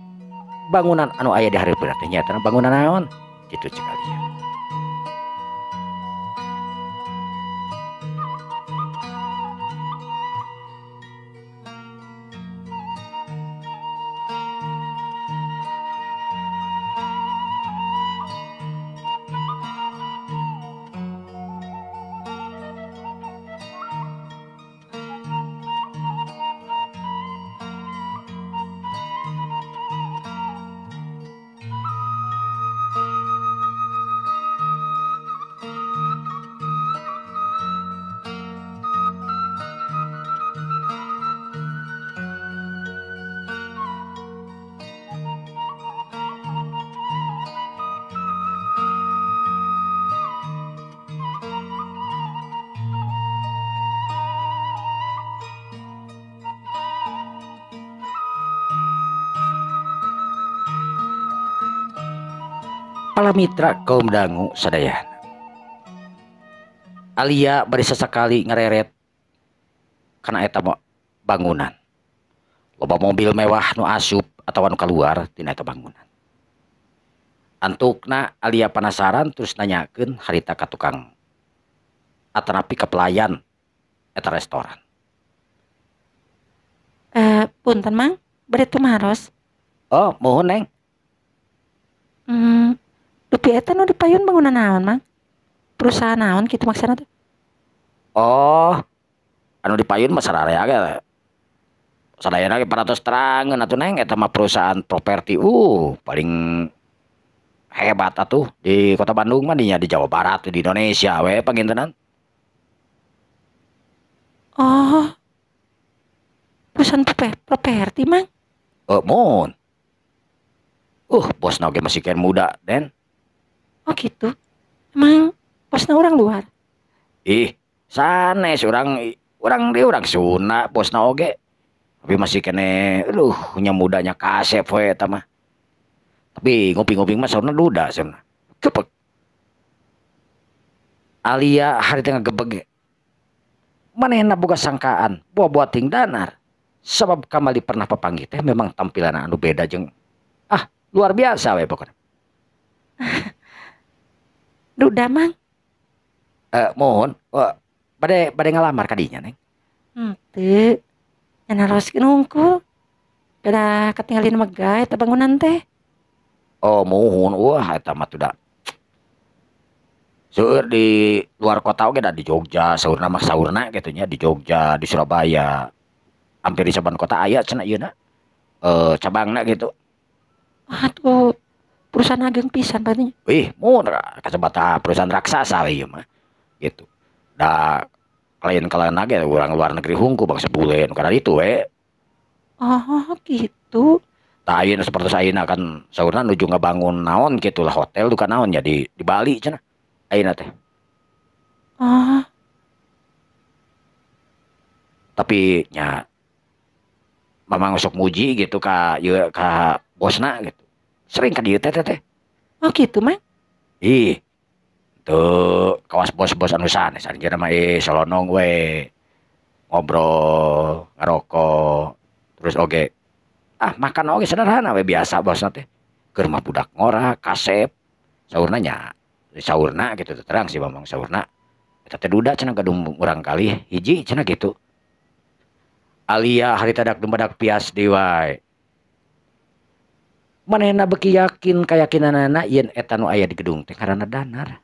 bangunan anu aya di hareupeun teh nyaeta bangunan naon? Kitu cek Alia. Para mitra kaum dangu sadayana. Alia bari sasakali ngareret kana eta bangunan. Loba mobil mewah nu asup atawa nu kaluar tina eta bangunan. Antukna Alia penasaran terus nanyakeun harita ka tukang atanapi ka pelayan eta restoran. Punten Mang, bade tumaros. Oh, mohon Neng. Dupi eta nu dipayun bangunan naon, Mang? Perusahaan naon kitu maksana teh? Oh, anu dipayun mah sararea ge. Sadayana ge parantos terangeun atuh Neng, eta mah perusahaan properti paling hebat atuh di Kota Bandung mah dinya di Jawa Barat di Indonesia we pangintenan. Oh. Perusahaan properti, Mang? Mun. Bosna oge masih ken muda, Den. Oh gitu. Emang bosna orang luar? Ih, sanes urang di urang Sunda bosna oge. Tapi masih kene aduh nya mudanya kasep we eta mah. Tapi nguping-nguping mah saurna duda saurna. Kepek. Alia harita ngagebeg. Manehna boga sangkaan buah-buah ting Danar. Sabab kamali pernah papanggih teh memang tampilan anu beda jeung luar biasa we pokoknya. Duda Mang. Mohon bade ngalamar kadinya Neng. Henteu. Nya naroskeun hungkul. Beda katinggalin megah eta bangunan teh. Oh mohon, wah eta mah tuh da. Seueur di luar kota oge da di Jogja, saurna mah saurna kitu nya di Jogja, di Surabaya. Hampir di saban kota aya cenah ieuna. Cabangna gitu. Aduh, perusahaan ageng pisan berarti. Wih, mun kasebata perusahaan raksasa ieu mah. Gitu. Da klien-klien ge urang luar negeri hungku bangsa bule nu kana ditu we. Oh, gitu. Tah ayeuna sapertos ayeuna kan saurna nuju ngabangun naon kitu lah hotel duka naon nya di Bali cenah ayeuna teh. Oh. Tapi nya Mamang sok muji gitu ka ieu ka bosna gitu. Sering ka dieu teh teh. Oh gitu, Mang. Ih. Teu kawas bos-bos anu sanes anjeunna mah solonong we. Ngobrol, ngarokok, terus oge makan oge sederhana we biasa bosna teh. Keur mah budak ngora, kasep. Saurna nya, saurna gitu terang sih Mamang saurna. Eta teh duda cenah gadung urang kali hiji cenah gitu. Alia harita dak dumadak pias deui wae. Manehna beuki yakin kayakinanana yen eta nu aya di gedung teh ngaranna Danar.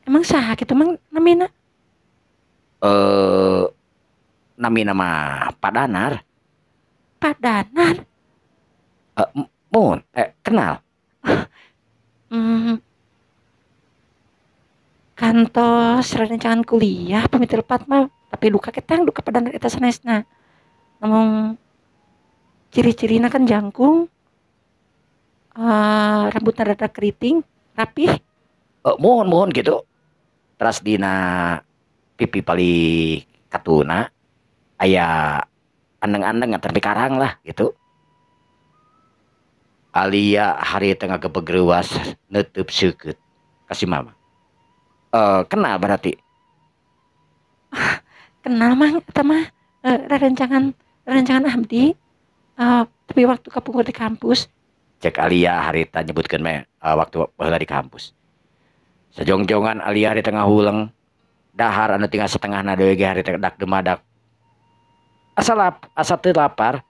Emang saha kitu Mang namina? Namina mah Pak Danar. Pak Danar? Mun, kenal. Kantos rerencangan kuliah pamit lepat mah tapi duka ketang duka Pak Danar eta sanesna. Ngomong ciri-cirina kan jangkung, rambutna rada keriting, rapih. Mohon gitu. Teras dina pipi paling katuna aya andeng-andeng tapi karang lah gitu. Alia hari tengah gebeg reuas neuteub seukeut ka si Mama. Kenal berarti. Kenal mah eta mah rerencangan abdi. Tapi waktu kapungkur di kampus. Cek Alia harita nyebutkeun meh waktu baheula di kampus. Sajongjongan Alia di tengah huleng dahar anu tinggal setengahna deui ge harita dak dumadak. Asa teu lapar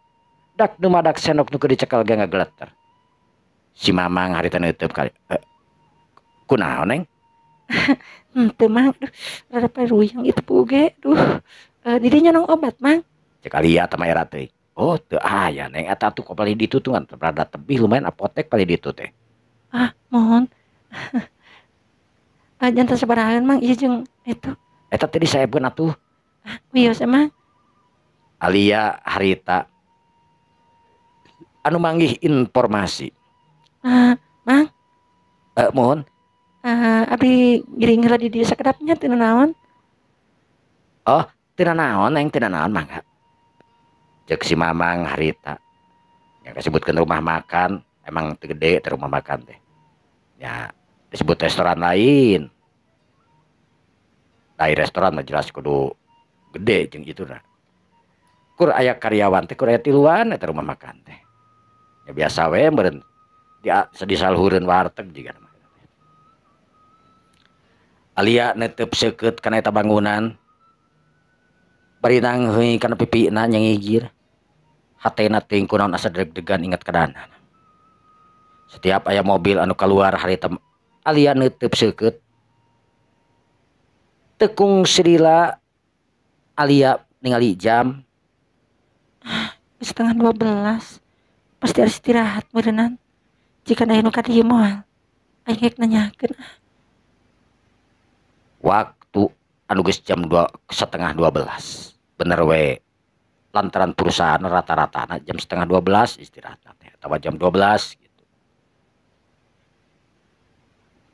dak dumadak sendok nu keur dicekel ge ngageleter. Si Mamang harita neuteub kali. Kunaon Neng? Henteu Mang, aduh rada paruyang itu ge duh. Di dieu nyonong obat Mang. Cek Alia teh mah era teuing. Oh teu aya Neng eta tuh kok palih ditu tuh kan rada tebih lumayan apotek palih ditu teh. Ah mohon. Jantan sabarahaan Mang ieu jeung itu. Eta teh disaepkeun atuh. Ah wios emang. Alia harita anu manggih informasi. Mang. Mohon. Abdi ngiring heula di dieu sakedapnya teu naon. Oh, teu naon Neng, teu naon mangga. Cek si Mamang harita. Yang disebutkeun rumah makan, emang teu gede teh rumah makan teh. Ya, disebut restoran lain. Dari restoran mah jelas kudu gede jeung itu nah. Kur aya karyawan teh kur aya tiluan eta rumah makan teh. Ya biasa we meureun disaluhureun warteg jiga mah. Alia netep seukeut kana eta bangunan. Bari nangheui kana pipina nyengigir. Hatena teuing kunaon asa deg-degan inget ka Danar. Setiap aya mobil anu kaluar harita Alia netep seukeut. Tekung silila Alia ningali jam 11:30. Pasti harus istirahat meureunnan. Jika aya nu ka dieu moal aing rek nanyakeun ah. Waktu anu geus jam 11:30. Bener we. Lantaran perusahaan rata-rata jam 11:30 istirahat teh atawa jam 12 gitu.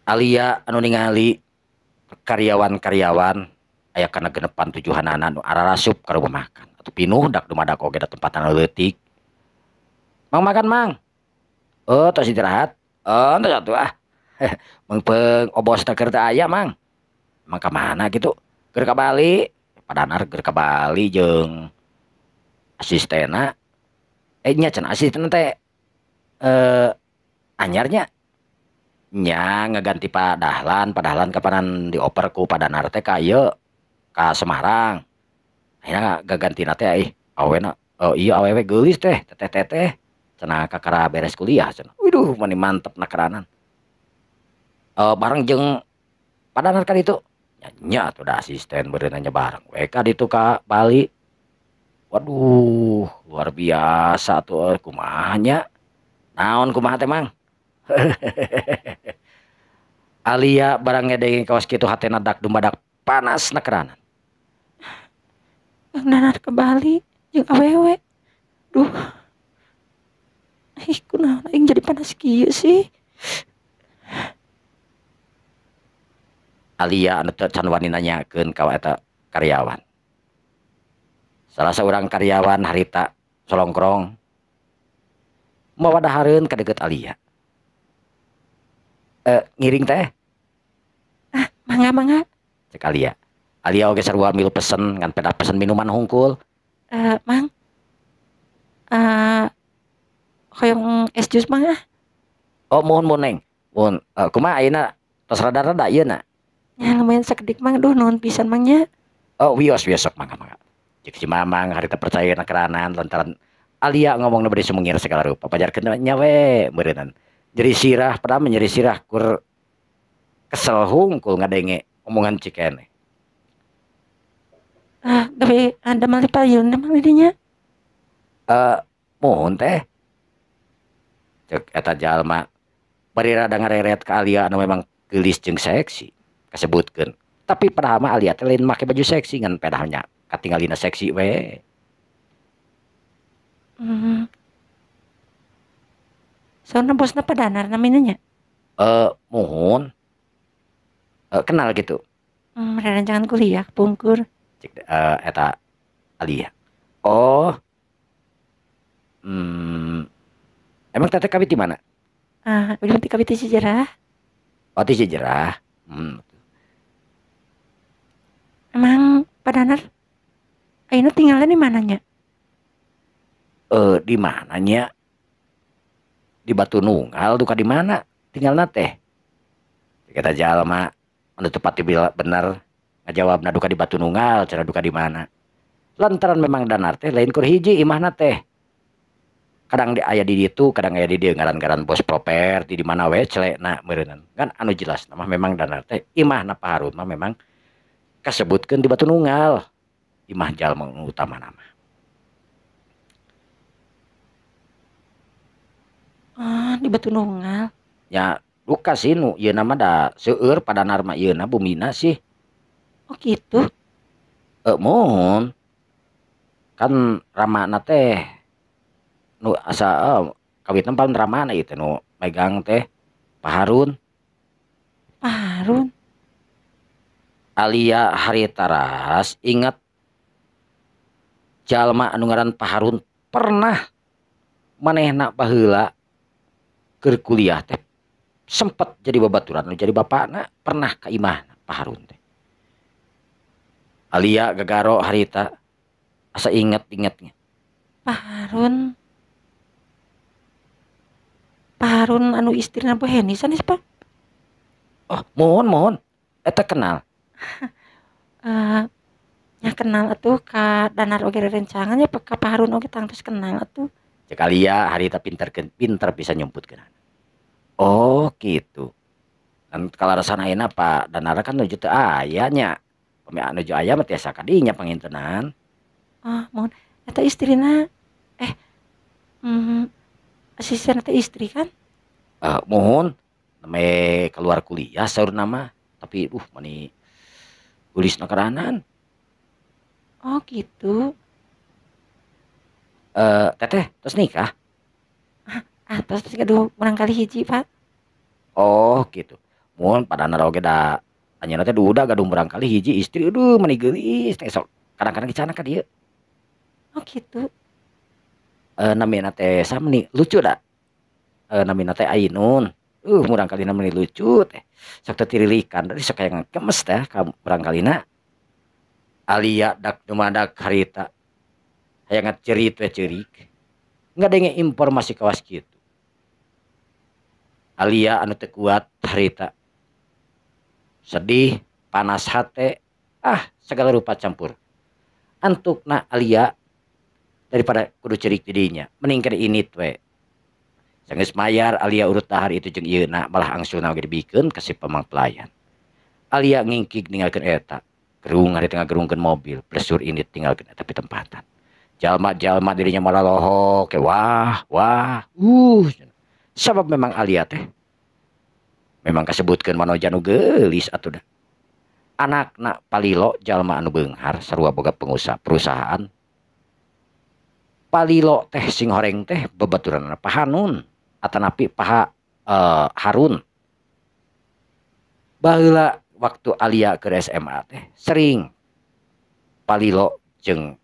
Alia anu ningali karyawan-karyawan aya kana genepan tujuhanana nu ararasup ka rumah makan. Atuh pinuh dak dumadak oge da tempatan leutik. Mang makan Mang. Oh tos istirahat. Oh tos atuh ah. Meungpeung obos teh keur teu aya Mang. Emang ka mana gitu? Keur ka Bali. Padanar keur ka Bali jeung asistena. Nya cenah asisten teh anyarnya. Nya ngaganti Pak Dahlan, Pak Dahlan kapanan dioper ku Pak Danar teh ka ieu ka Semarang. Akhirna gagantina teh ih awena oh iya awewe geulis teh teteh-teteh cenah kakara beres kuliah cenah. Waduh mani mantep nakeranan. Bareng jeung Pak Danar ka ditu. Nya atuh da asisten beureun nya bareng we ka ditu ka Bali. Waduh, luar biasa tuh kumaha nya. Naon kumaha teh Mang? Alia barang ngedengin kawas kitu hatena dak dumadak panas nakeranan. Kang Danar ke Bali jeung awewe. Duh. Ih kunaon aing jadi panas kieu sih. Alia anu teu can wani nanyakeun ka eta karyawan. Salah seorang karyawan harita solongkrong mawa dahareun ka deukeut Alia. Ngiring teh. Ah, mangga. Cek Alia. Alia oge sarua milu pesen ngan peda pesen minuman hungkul. Mang. Hoyong es jus Mang ah. Oh mohon mun Neng. Mohon kumaha ayeuna tos rada-rada ieu na? Ya lumayan sakedik Mang, duh nuhun pisan Mang nya. Oh wios wios sok mangga mangga. Cek si Mamang harita percaya na keranan lantaran Alia ngomongna bade sumengir segala rupa. Pajarkeun nya we meureunnan. Nyeri sirah padahal nyeri sirah kur kesel hungkul ngadenge omongan cikene. Ah, Gawe ada mali payun mah dinya. Mohon teh. Cek eta jalma bari rada ngareret ka Alia anu memang geulis jeung seksi kasebutkeun. Tapi padahal mah Alia teh lain make baju seksi ngan pedahnya katingalina seksi we. Soalna bosna Pak Danar namina nya? Muhun. Kenal gitu. Rerencangan kuliah pungkur. Cek eta Alia. Oh. Emang teteh kawit di mana? Ah, udah kawit di Cijerah. Oh, di Cijerah. Emang Pak Danar ayeuna tinggalnya di mananya? Di mananya? Di Batu Nunggal duka di mana? Tinggalna teh. Kita jalma anu tepat bener ngajawabna duka di Batu Nunggal, cara duka di mana? Lantaran memang Danar teh lain kur hiji imahna teh. Kadang di aya di ditu, kadang aya di dieu ngaran-ngaran bos properti di mana we celekna meureunnan. Kan anu jelas mah memang Danar teh imahna Pak Harun mah memang kasebutkeun di Batu Nunggal. Imah jalma nu utamana mah. Ah, di Batu Nunggal. Ya, duka sih nu ieu mah da seueur Pak Danar mah ieuna bumina sih. Oh gitu. Mohon. Kan ramana teh nu asa kawitna pan ramana ieu teh nu megang teh Pak Harun. Pak Harun. Alia haritaras ingat jalma anu ngaran Pak Harun pernah manehna baheula keur kuliah teh sempet jadi babaturan nu jadi bapakna pernah ka imahna Pak Harun teh. Alia gagaro harita asa inget-ingetnya. Pak Harun. Pak Harun anu istrina Bu Heni sanes Pak? Oh, mohon mohon. Eta kenal. Nya kenal atuh ka Danar oge rerencangan nya ka Pak Harun oge tangtos kenal atuh. Cek Alia harita pinter bisa nyumputkeun. Oh, gitu. Dan kalarasan ayeuna Pak Danar kan nuju teu aya nya. Pami nuju aya mah tiasa ka dinya pangintenan. Ah, mohon. Eta istrina asisten teh istri kan? Mohon namanya keluar kuliah saurna mah, tapi mani geulisna keranan. Oh gitu. Teteh terus nikah? Ah, terus gaduh murangkalih hiji, Pak. Oh gitu. Mohon Pak Danar oge da anjeunna teh duda gaduh murangkalih hiji istri aduh mani geulis teh sok kadang-kadang dicana ka dieu. Oh gitu. Namina teh samni lucu da. Namina teh Ainun. Murangkalihna mani lucu teh. Sok teu tirilikan dari sok hayang gemes teh ka murangkalihna. Alia dak dumadak harita. Hayang ngecerit we ceurik. Ngadenge informasi kawas kitu. Alia anu teu kuat harita. Sedih, panas hate, segala rupa campur. Antukna Alia daripada kudu cerik didinya, mending keur init we. Sanggeus mayar Alia urut dahar itu jeung ieuna malah angsulna oge dibikeun ka si pamang pelayan. Alia ngingkig ninggalkeun eta. Gerung ari tengah gerungkeun mobil, plesur init tinggalkeun eta pitempatan. Jalma-jalma dirinya malah lohok, wah, wah, Sabab memang Alia teh memang kasebutkeun manoja nu geulis atuh da. Anakna Palilo jalma anu beunghar sarua boga pengusaha perusahaan. Palilo teh sing horeng teh babaturanna Pak Hanun atanapi Pak Harun. Baheula waktu Alia ke SMA teh sering Palilo jeung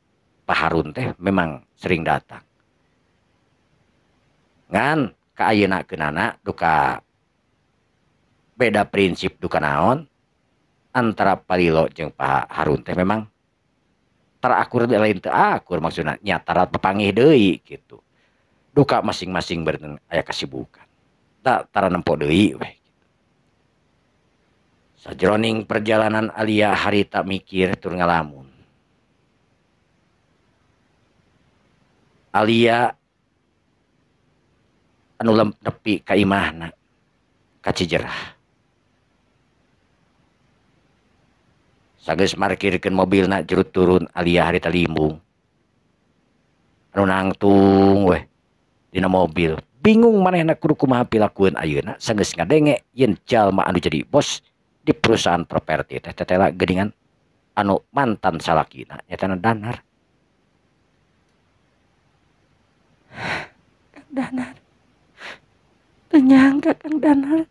Pak Harun teh memang sering datang. Ngan ka ayeuna keunana duka beda prinsip duka naon antara Palilo jeung Pak Harun teh memang terakur lain teu akur maksudna nya tara papanggih deui gitu. Duka masing-masing beureun aya kasibukan. Da tara nempo deui weh gitu. Sajroning perjalanan Alia harita mikir tur ngalamun. Alia anu nepi ka imahna ka Cijerah. Sageus markirkeun mobilna jero turun Alia harita limbung. Anu nangtung weh dina mobil. Bingung manehna kudu kumaha pilakueun ayeuna sageus ngadenge yen jalma anu jadi bos di perusahaan properti teh tetela geuningan anu mantan salakina nyatana Danar. Kang Danar. Teu nyangka Kang Danar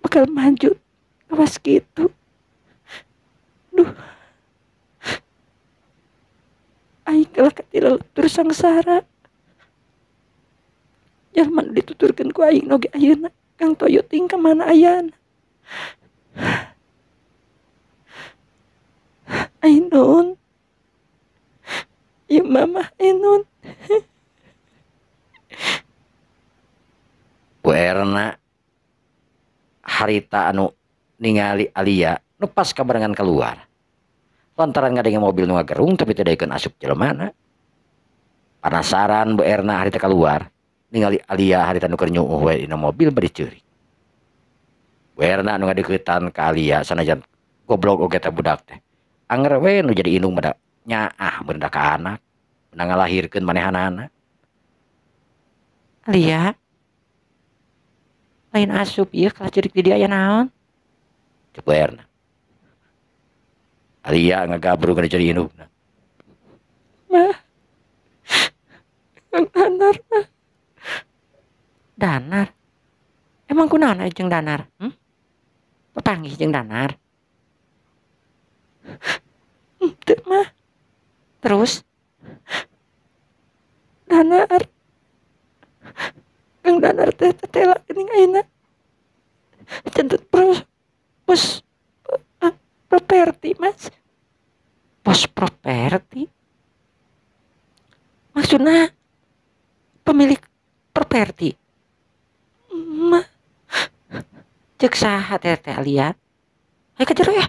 bakal maju kawas kitu. Duh. Aing kalah katileup terus sangsara. Jalma nu dituturkeun ku aing oge ayeuna Kang Toyo ting ka mana ayana. Ainun. Ieu mama Ainun. Bu Erna harita anu ningali Alia nu pas kabarengan keluar. Lantaran ngadenge mobil nu ngagerung tapi teu daekeun asup jelemana. Penasaran Bu Erna harita keluar ningali Alia harita nu keur nyuuh we dina mobil bari ceurik. Bu Erna anu ngadeuketan ka Alia sanajan goblok oge teh budak teh. Anger we nu jadi indung mah nyaah benda ka anak, benda ngalahirkeun manehanana. Alia lain asup ieu kalah ceurik di dieu aya naon? Cek Bu Erna. Alia ngagabrug kana jadi indungna. Mah. Kang Danar mah. Danar? Emang kunaon aya jeung Danar? Papanggih jeung Danar? Henteu mah. Terus? Danar. Kang Danar teh tetela geuning ayeuna. Centut bos properti mas. Bos properti? Maksudna pemilik properti? Mah. Cek saha teh teh Alia? Hayu ka jero ya.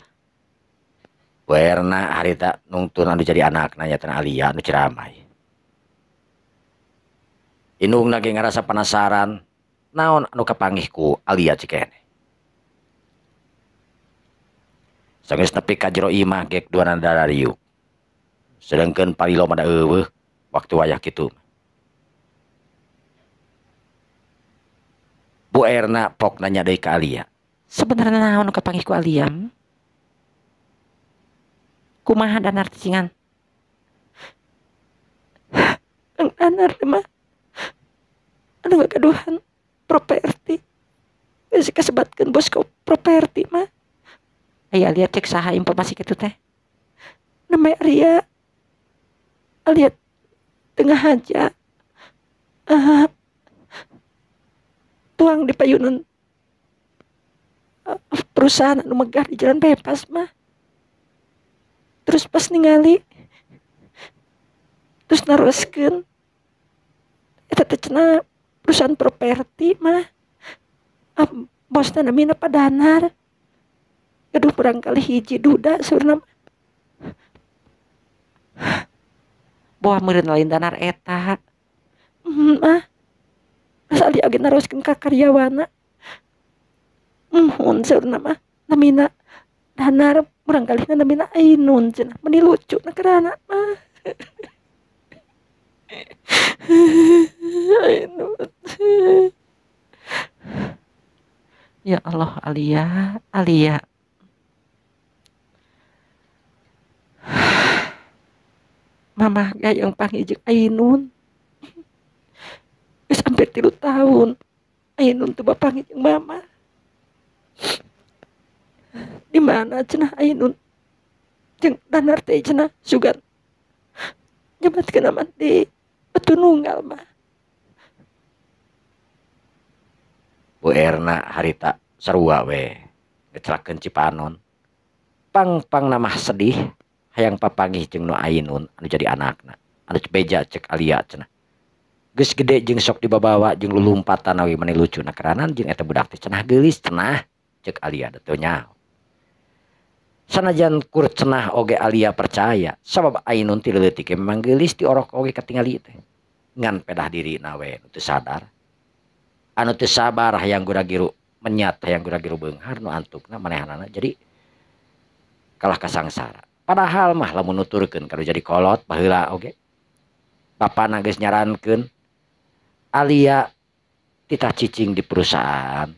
Bu Erna harita nungtun anu jadi anakna nyatana Alia anu ceramah. Indungna ge ngarasa penasaran naon anu kapanggih ku Alia cikene. Sanggeus nepi ka jero imah gek duana darariuk. Sedengkeun palilo mah da eueuh waktu wayah kitu. Bu Erna pok nanya deui ka Alia. Sebenarnya naon nu kapanggih ku Alia? Kumaha Danar cicingan? Kang Danar mah anu ngagaduhan properti. Geus kasebatkeun bos ka properti mah. Aya Alia cek saha informasi kitu teh? Namanya Alia. Alia tengah aja. Tuang di payunan perusahaan anu megah di jalan bebas mah. Terus pas ningali terus naroskeun eta teh cenah perusahaan properti mah. Bosna namina Pak Danar. Gaduh barangkali hiji duda saurna mah. Boa meureun lain Danar eta. Mah. Asa Alia oge naroskeun ka karyawana. Muhun saurna mah namina Danar barangkali namina Ainun cenah. Meni lucu na kerana mah. Ainun. Ya Allah Alia, Alia. Mamah gayeng panggih jeung Ainun. Geus hampir 3 tahun Ainun teu bapanggih jeung mama. Di mana cenah Ainun jeung Danar teh cenah sugan nyebatkeun aman di Batu Nunggal mah. Bu Erna harita sarua we ngecelakeun Cipanon. Pang-pang namah sedih hayang papanggih jeung nu Ainun anu jadi anakna anu beja cek Alia cenah. Geus gede jeung sok dibabawa jeung lulumpatan we meni lucu na keranan jeung eta budak teh cenah geulis cenah cek Alia teu nyaho. Sanajan kur cenah oge Alia percaya sabab Ainun ti leutik ge memang geulis diorok oge katingali teh. Ngan pedah dirina we nu teu sadar. Anu teu sabar hayang gura-giru menyat hayang gura-giru beunghar nu antukna manehanana jadi Kalah kasangsara. Padahal mah lamun nuturkeun kalau jadi kolot baheula oge. Bapana geus nyarankeun Alia titah cicing di perusahaan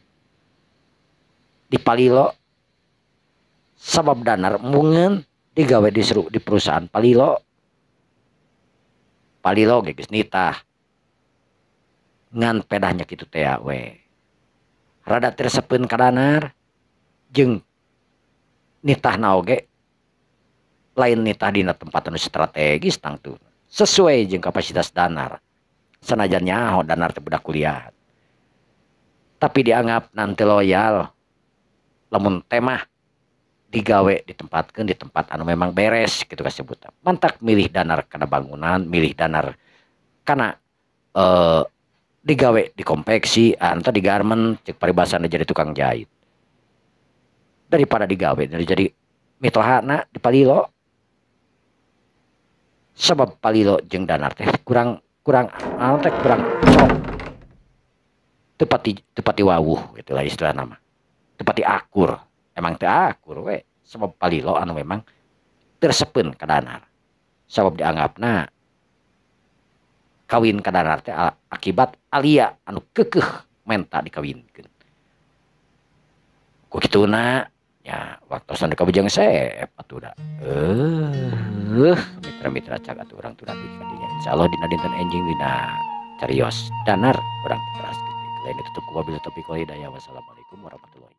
di Palilo sabab Danar embungeun digawe di perusahaan Palilo. Palilo ge geus nitah ngan pedahnya kitu teh we. Rada teu resepeun ka Danar jeung nitahna oge lain nitah dina tempat anu strategis tangtu sesuai jeung kapasitas Danar. Sanajan nyaho Danar teh budak kuliah. Tapi dianggap nanti loyal lamun temah digawe ditempatkeun di tempat anu memang beres kitu kasebutna. Mantak milih Danar kana bangunan, milih Danar kana digawe di konveksi atau di garment cek paribasana jadi tukang jahit. Daripada digawe jadi mitohana di Palilo. Sebab Palilo jeung Danar teh kurang kurang anu teh kurang cocok. Tepati wawuh gitulah istilah nama. Tepati akur. Emang teu akur we sebab Palilo anu memang tersepeun ka Danar. Sabab dianggapna kawin ka Danar teh akibat Alia anu keukeuh menta dikawinkeun. Ku kituna nya waktosan ka Bujang Sep atuh da. Mitra-mitra cag atuh urang tuh ka dinya. Insyaallah dina dinten enjing dina carios Danar urang teraskeun. Lain ditutup ku wabillahi taufiq wal hidayah. Wassalamualaikum warahmatullahi.